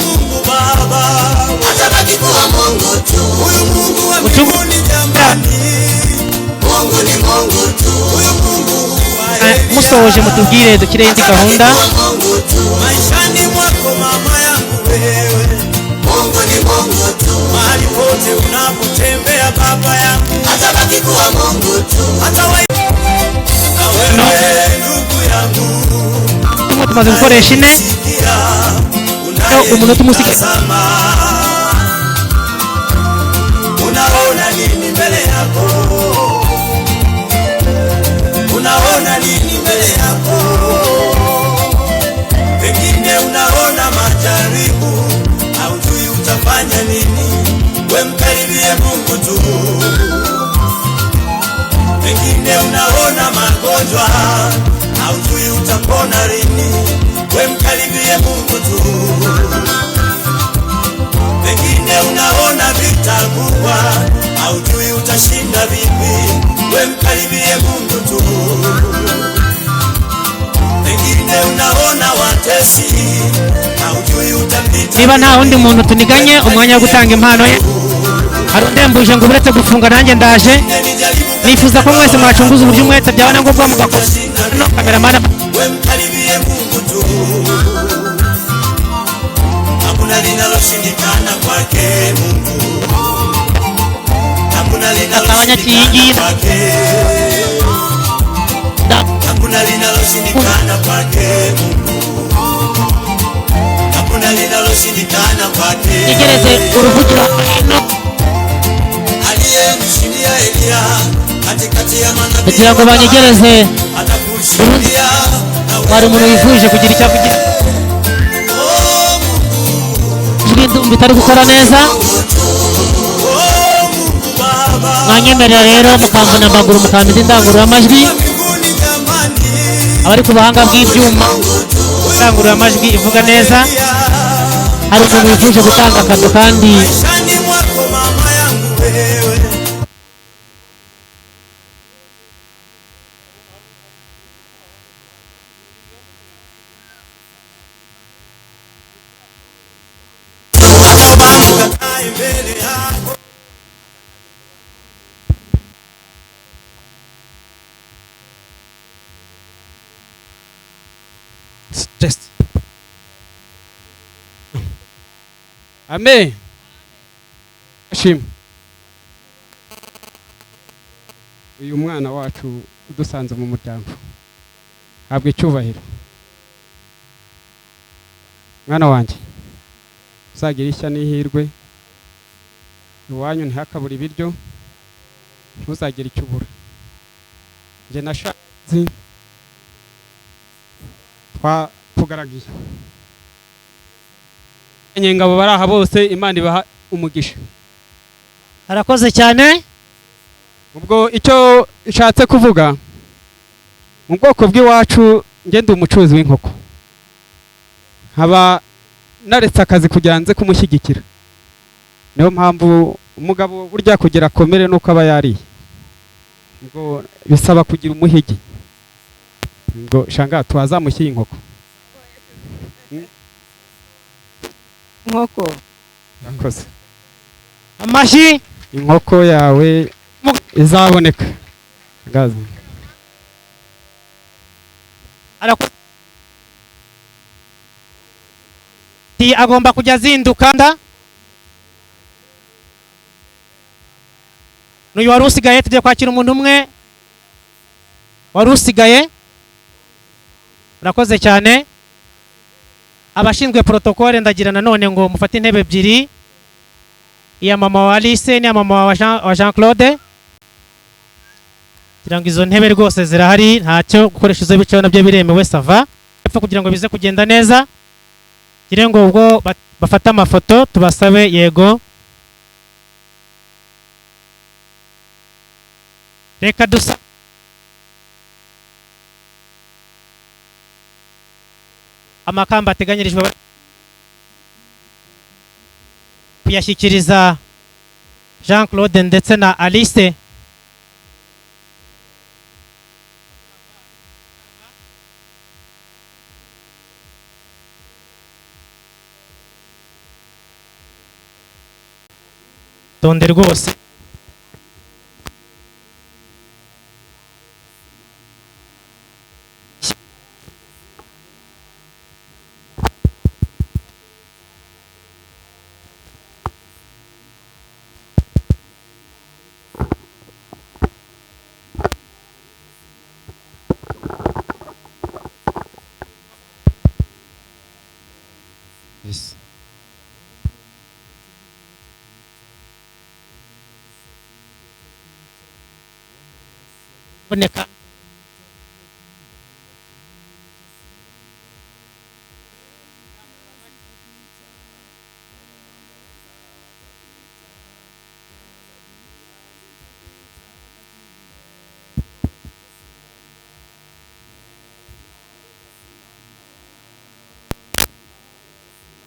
Mungu Baba atabaki kuwa Mungu tu. Huyu Mungu wa mbinguni jamani, Mungu ni Mungu tu. Huyu Mungu wa Elia Musoje mutubwire dukire indi gahunda. Mungu tu. Maishani mwako mama yangu wewe, Mungu ni Mungu tu. Mahali pote unapotembea baba yangu, atabaki kuwa Mungu tu. Hata wewe ndugu yangu, Tumaze gukoresha ine umunota umusike. Unaona nini mbele yako? Unaona nini mbele yako? Pengine unaona majaribu, haujui utafanya nini. We mkaribie Mungu tu. Pengine unaona magonjwa, haujui utapona lini. We mkaribie Mungu tu. Pengine unaona vita kubwa, haujui utashinda vipi. We mkaribie Mungu tu. Pengine unaona watesi, haujui utapita. Niba nta wundi muntu tuniganye umwanya wo gutanga impano ye, hari undembuje ngo uretse gufunga nanjye ndaje. Nifuza ko mwese mwacunguza uburyo umwete, byaba na ngombwa mugakora no kameramana. We mkaribie Mungu tu. Hakuna linaloshindikana kwake Mungu. Hakuna linaloshindikana kwake. Hakuna linaloshindikana kwake Mungu. Hakuna linaloshindikana kwake. Nyegereze uruvugiro. Aliyemshindia Elia katikati ya manabii, kugira ngo banyegereze. Atakushindia. Wari umuntu wifuje kugira icyo avugira ijwi bitari gukora neza, mwanyemerera rero mukamvuna amaguru mukamva indangururamajwi. Abari ku buhanga bw'ibyuma, indangururamajwi ivuga neza. Hari umuntu wifuje gutanga akado kandi Test. Amen. Shim. Uyu mwana wacu udusanze mu muryango habwe icyubahiro. Mwana wanjye uzagira ishya n'ihirwe, iwanyu ntihakabura ibiryo, ntuzagire icyo ubura. Njye nashatse twakugaragiye ingabo bari aha bose, Imana ibaha umugisha. Arakoze cyane. Ubwo icyo nshatse kuvuga, Mu bwoko bw'iwacu njye ndi umucuruzi w'inkoko, nkaba naretse akazi kugira nze kumushyigikira. Niyo mpamvu umugabo burya kugira akomere nuko aba yariye, ngo bisaba kugira umuhigi. Ngo shanga twazamushyira inkoko. Inkoko. Murakoze. Amashyi. Inkoko yawe izaboneka. Gaza. Agomba kujya azinduka nda. N'uyu wari usigaye, tugiye kwakira umuntu umwe wari usigaye. Murakoze cyane. Abashinzwe protocole ndagira nanone ngo mufate intebe ebyiri, iya mama wa Alice n'iya mama wa Jean Claude, kugira ngo izo ntebe rwose zirahari, ntacyo gukoresha izo bicayeho nabyo biremewe, sava epfo kugira ngo bize kugenda neza. Ngire ngo ubwo bafate amafoto tubasabe. Yego, reka dusa amakamba ateganyirijwe kuyashyikiriza Jean Claude ndetse na Alice. Tonde rwose. Yes. Boneka.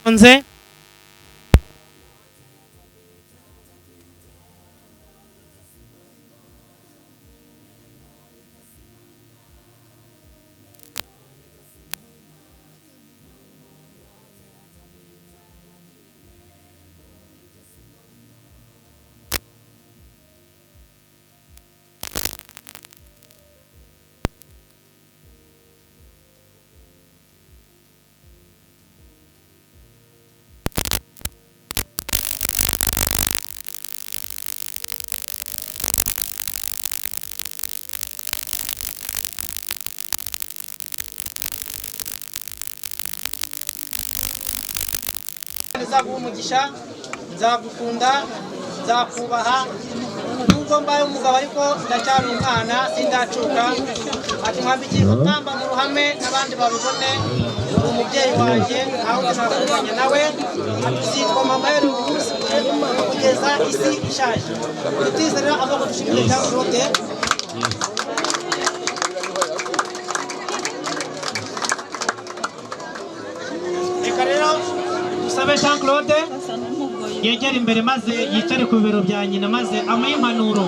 Nze nzaguha umugisha, nzagukunda, nzakubaha, nubwo mbaye umugabo ariko ndacyari umwana sindacuka. Ati mwambikiye ikamba mu ruhame n'abandi babibone, uri umubyeyi wanjye aho nzakubanya nawe. Ati uzitwa mama yari umunsi kugeza isi ishaje. Tutize rero amaboko dushimire Jean Claude. Reka rero dusabe Jean Claude yegere imbere maze yicare ku bibero bya nyina maze amuhe impanuro.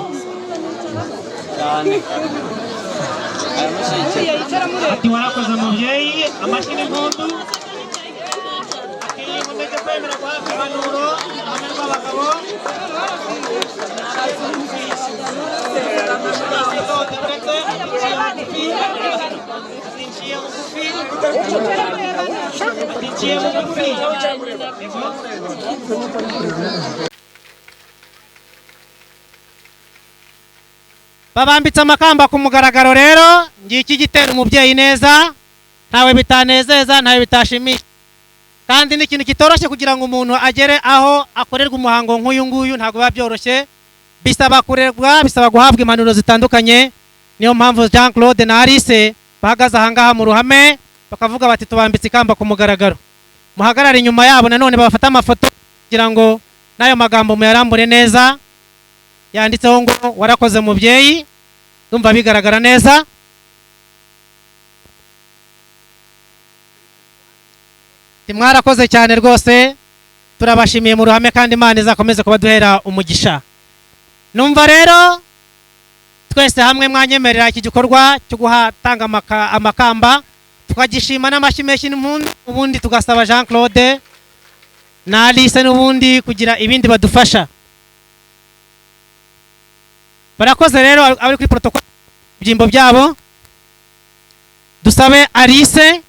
Ati warakoze mubyeyi, amashyi n'impundu. Ati nkomeje kwemera guhabwa impanuro hamwe n'abagabo. Babambitse amakamba ku mugaragaro. Rero ngiki gitera umubyeyi neza, ntawe bitanezeza, ntawe bitashimisha, kandi ni ikintu kitoroshye kugira ngo umuntu agere aho akorerwa umuhango nk'uyu nguyu, ntabwo biba byoroshye, bisaba kurerwa, bisaba guhabwa impanuro zitandukanye. Niyo mpamvu Jean Claude na Alice bahagaze ahangaha mu ruhame bakavuga bati tubambitse ikamba ku mugaragaro. Muhagarare inyuma yabo nanone babafate amafoto kugira ngo n'ayo magambo muyarambure neza, yanditseho ngo warakoze mubyeyi. Ndumva bigaragara neza. Mwarakoze cyane rwose, turabashimiye mu ruhame kandi Imana izakomeze kubaduhera umugisha. Numva rero twese hamwe mwanyemerera iki gikorwa cyo guhatanga amakamba tukagishima n'amashyi menshi n'impundu, ubundi tugasaba Jean Claude na Alice n'ubundi kugira ibindi badufasha. Barakoze rero abari kuri protocol ibyimbo byabo. Dusabe Alice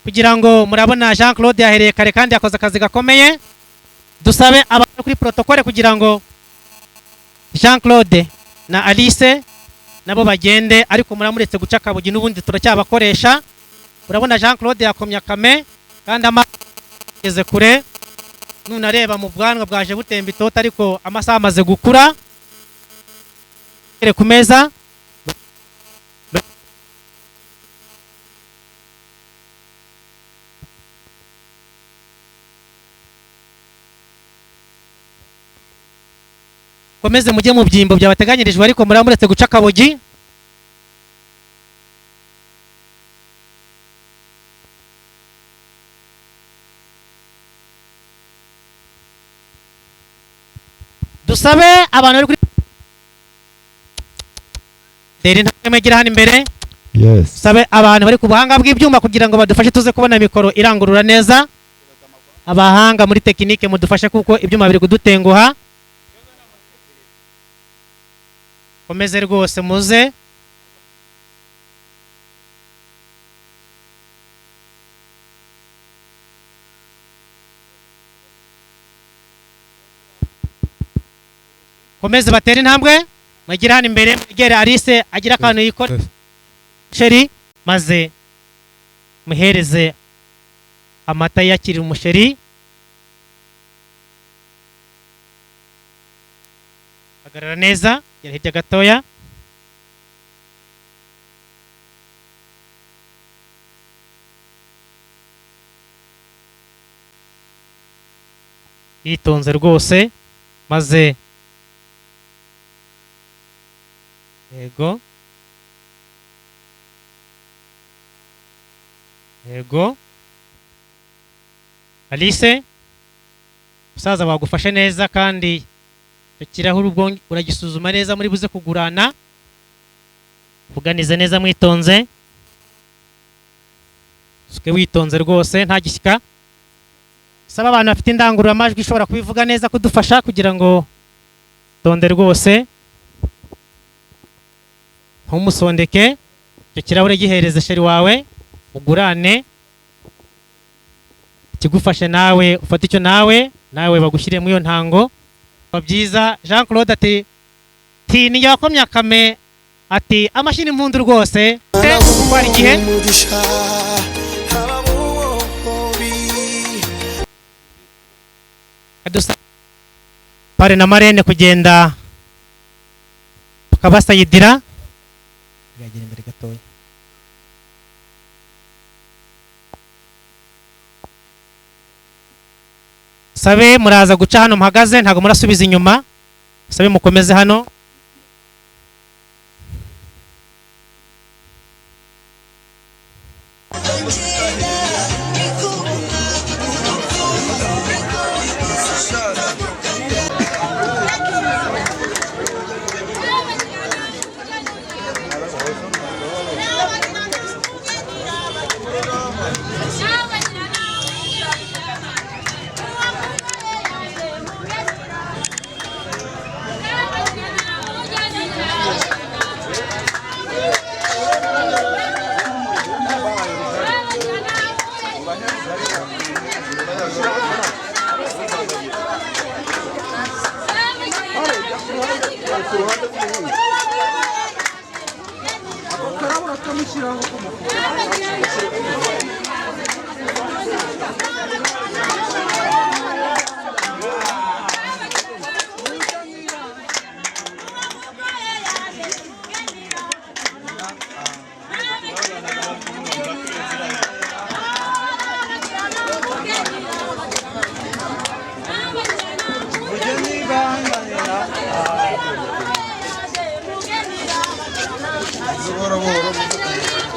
kugira ngo murabona Jean Claude yahereye kare kandi yakoze akazi gakomeye. Dusabe abari kuri protocole kugira ngo Jean Claude na Alice nabo bagende, ariko muramuretse guca kabugi n'ubundi turacyabakoresha. Urabona Jean Claude yakomye akame kandi amageze kure, nunareba mu bwanwa bwaje butemba itoto, ariko amasaha amaze gukura. Ku meza komeze mujye mu byimbo byabateganyirijwe, ariko muramuretse guca kabugi. Dusabe abantu bari kuri deri ntamwe mwegira hano imbere. Yes. Dusabe abantu bari ku buhanga bw'ibyuma kugira ngo badufashe tuze kubona mikoro irangurura neza. Abahanga muri tekinike mudufashe kuko ibyuma biri kudutenguha. Komeze rwose muze. Komeze batere intambwe mwegira hano imbere, mwegere Alice agira akantu yikora sheri, maze muhereze amata yakirira umusheri. Hagarara neza, gera hirya gatoya. Yitonze rwose, maze yego yego. Alice, musaza wagufashe neza kandi ikirahure ubwo uragisuzuma neza, muri buze kugurana. Vuganize neza mwitonze, suke witonze rwose nta gishyika. Saba abantu bafite indangururamajwi ishobora kubivuga neza kudufasha kugira ngo tonde rwose, ntumusondeke. Icyo kirahure gihereze sheri wawe ugurane, kigufashe nawe ufate icyo nawe bagushyire mu iyo ntango. Byiza. Jean Claude ati ti ni yakomye akame, ati amashini impundu rwose kwari igihe. Pare na marene kugenda bakabasayidira. Yagera imbere gatoya. Sabe muraza guca hano muhagaze, ntago murasubiza inyuma. Sabe mukomeze hano.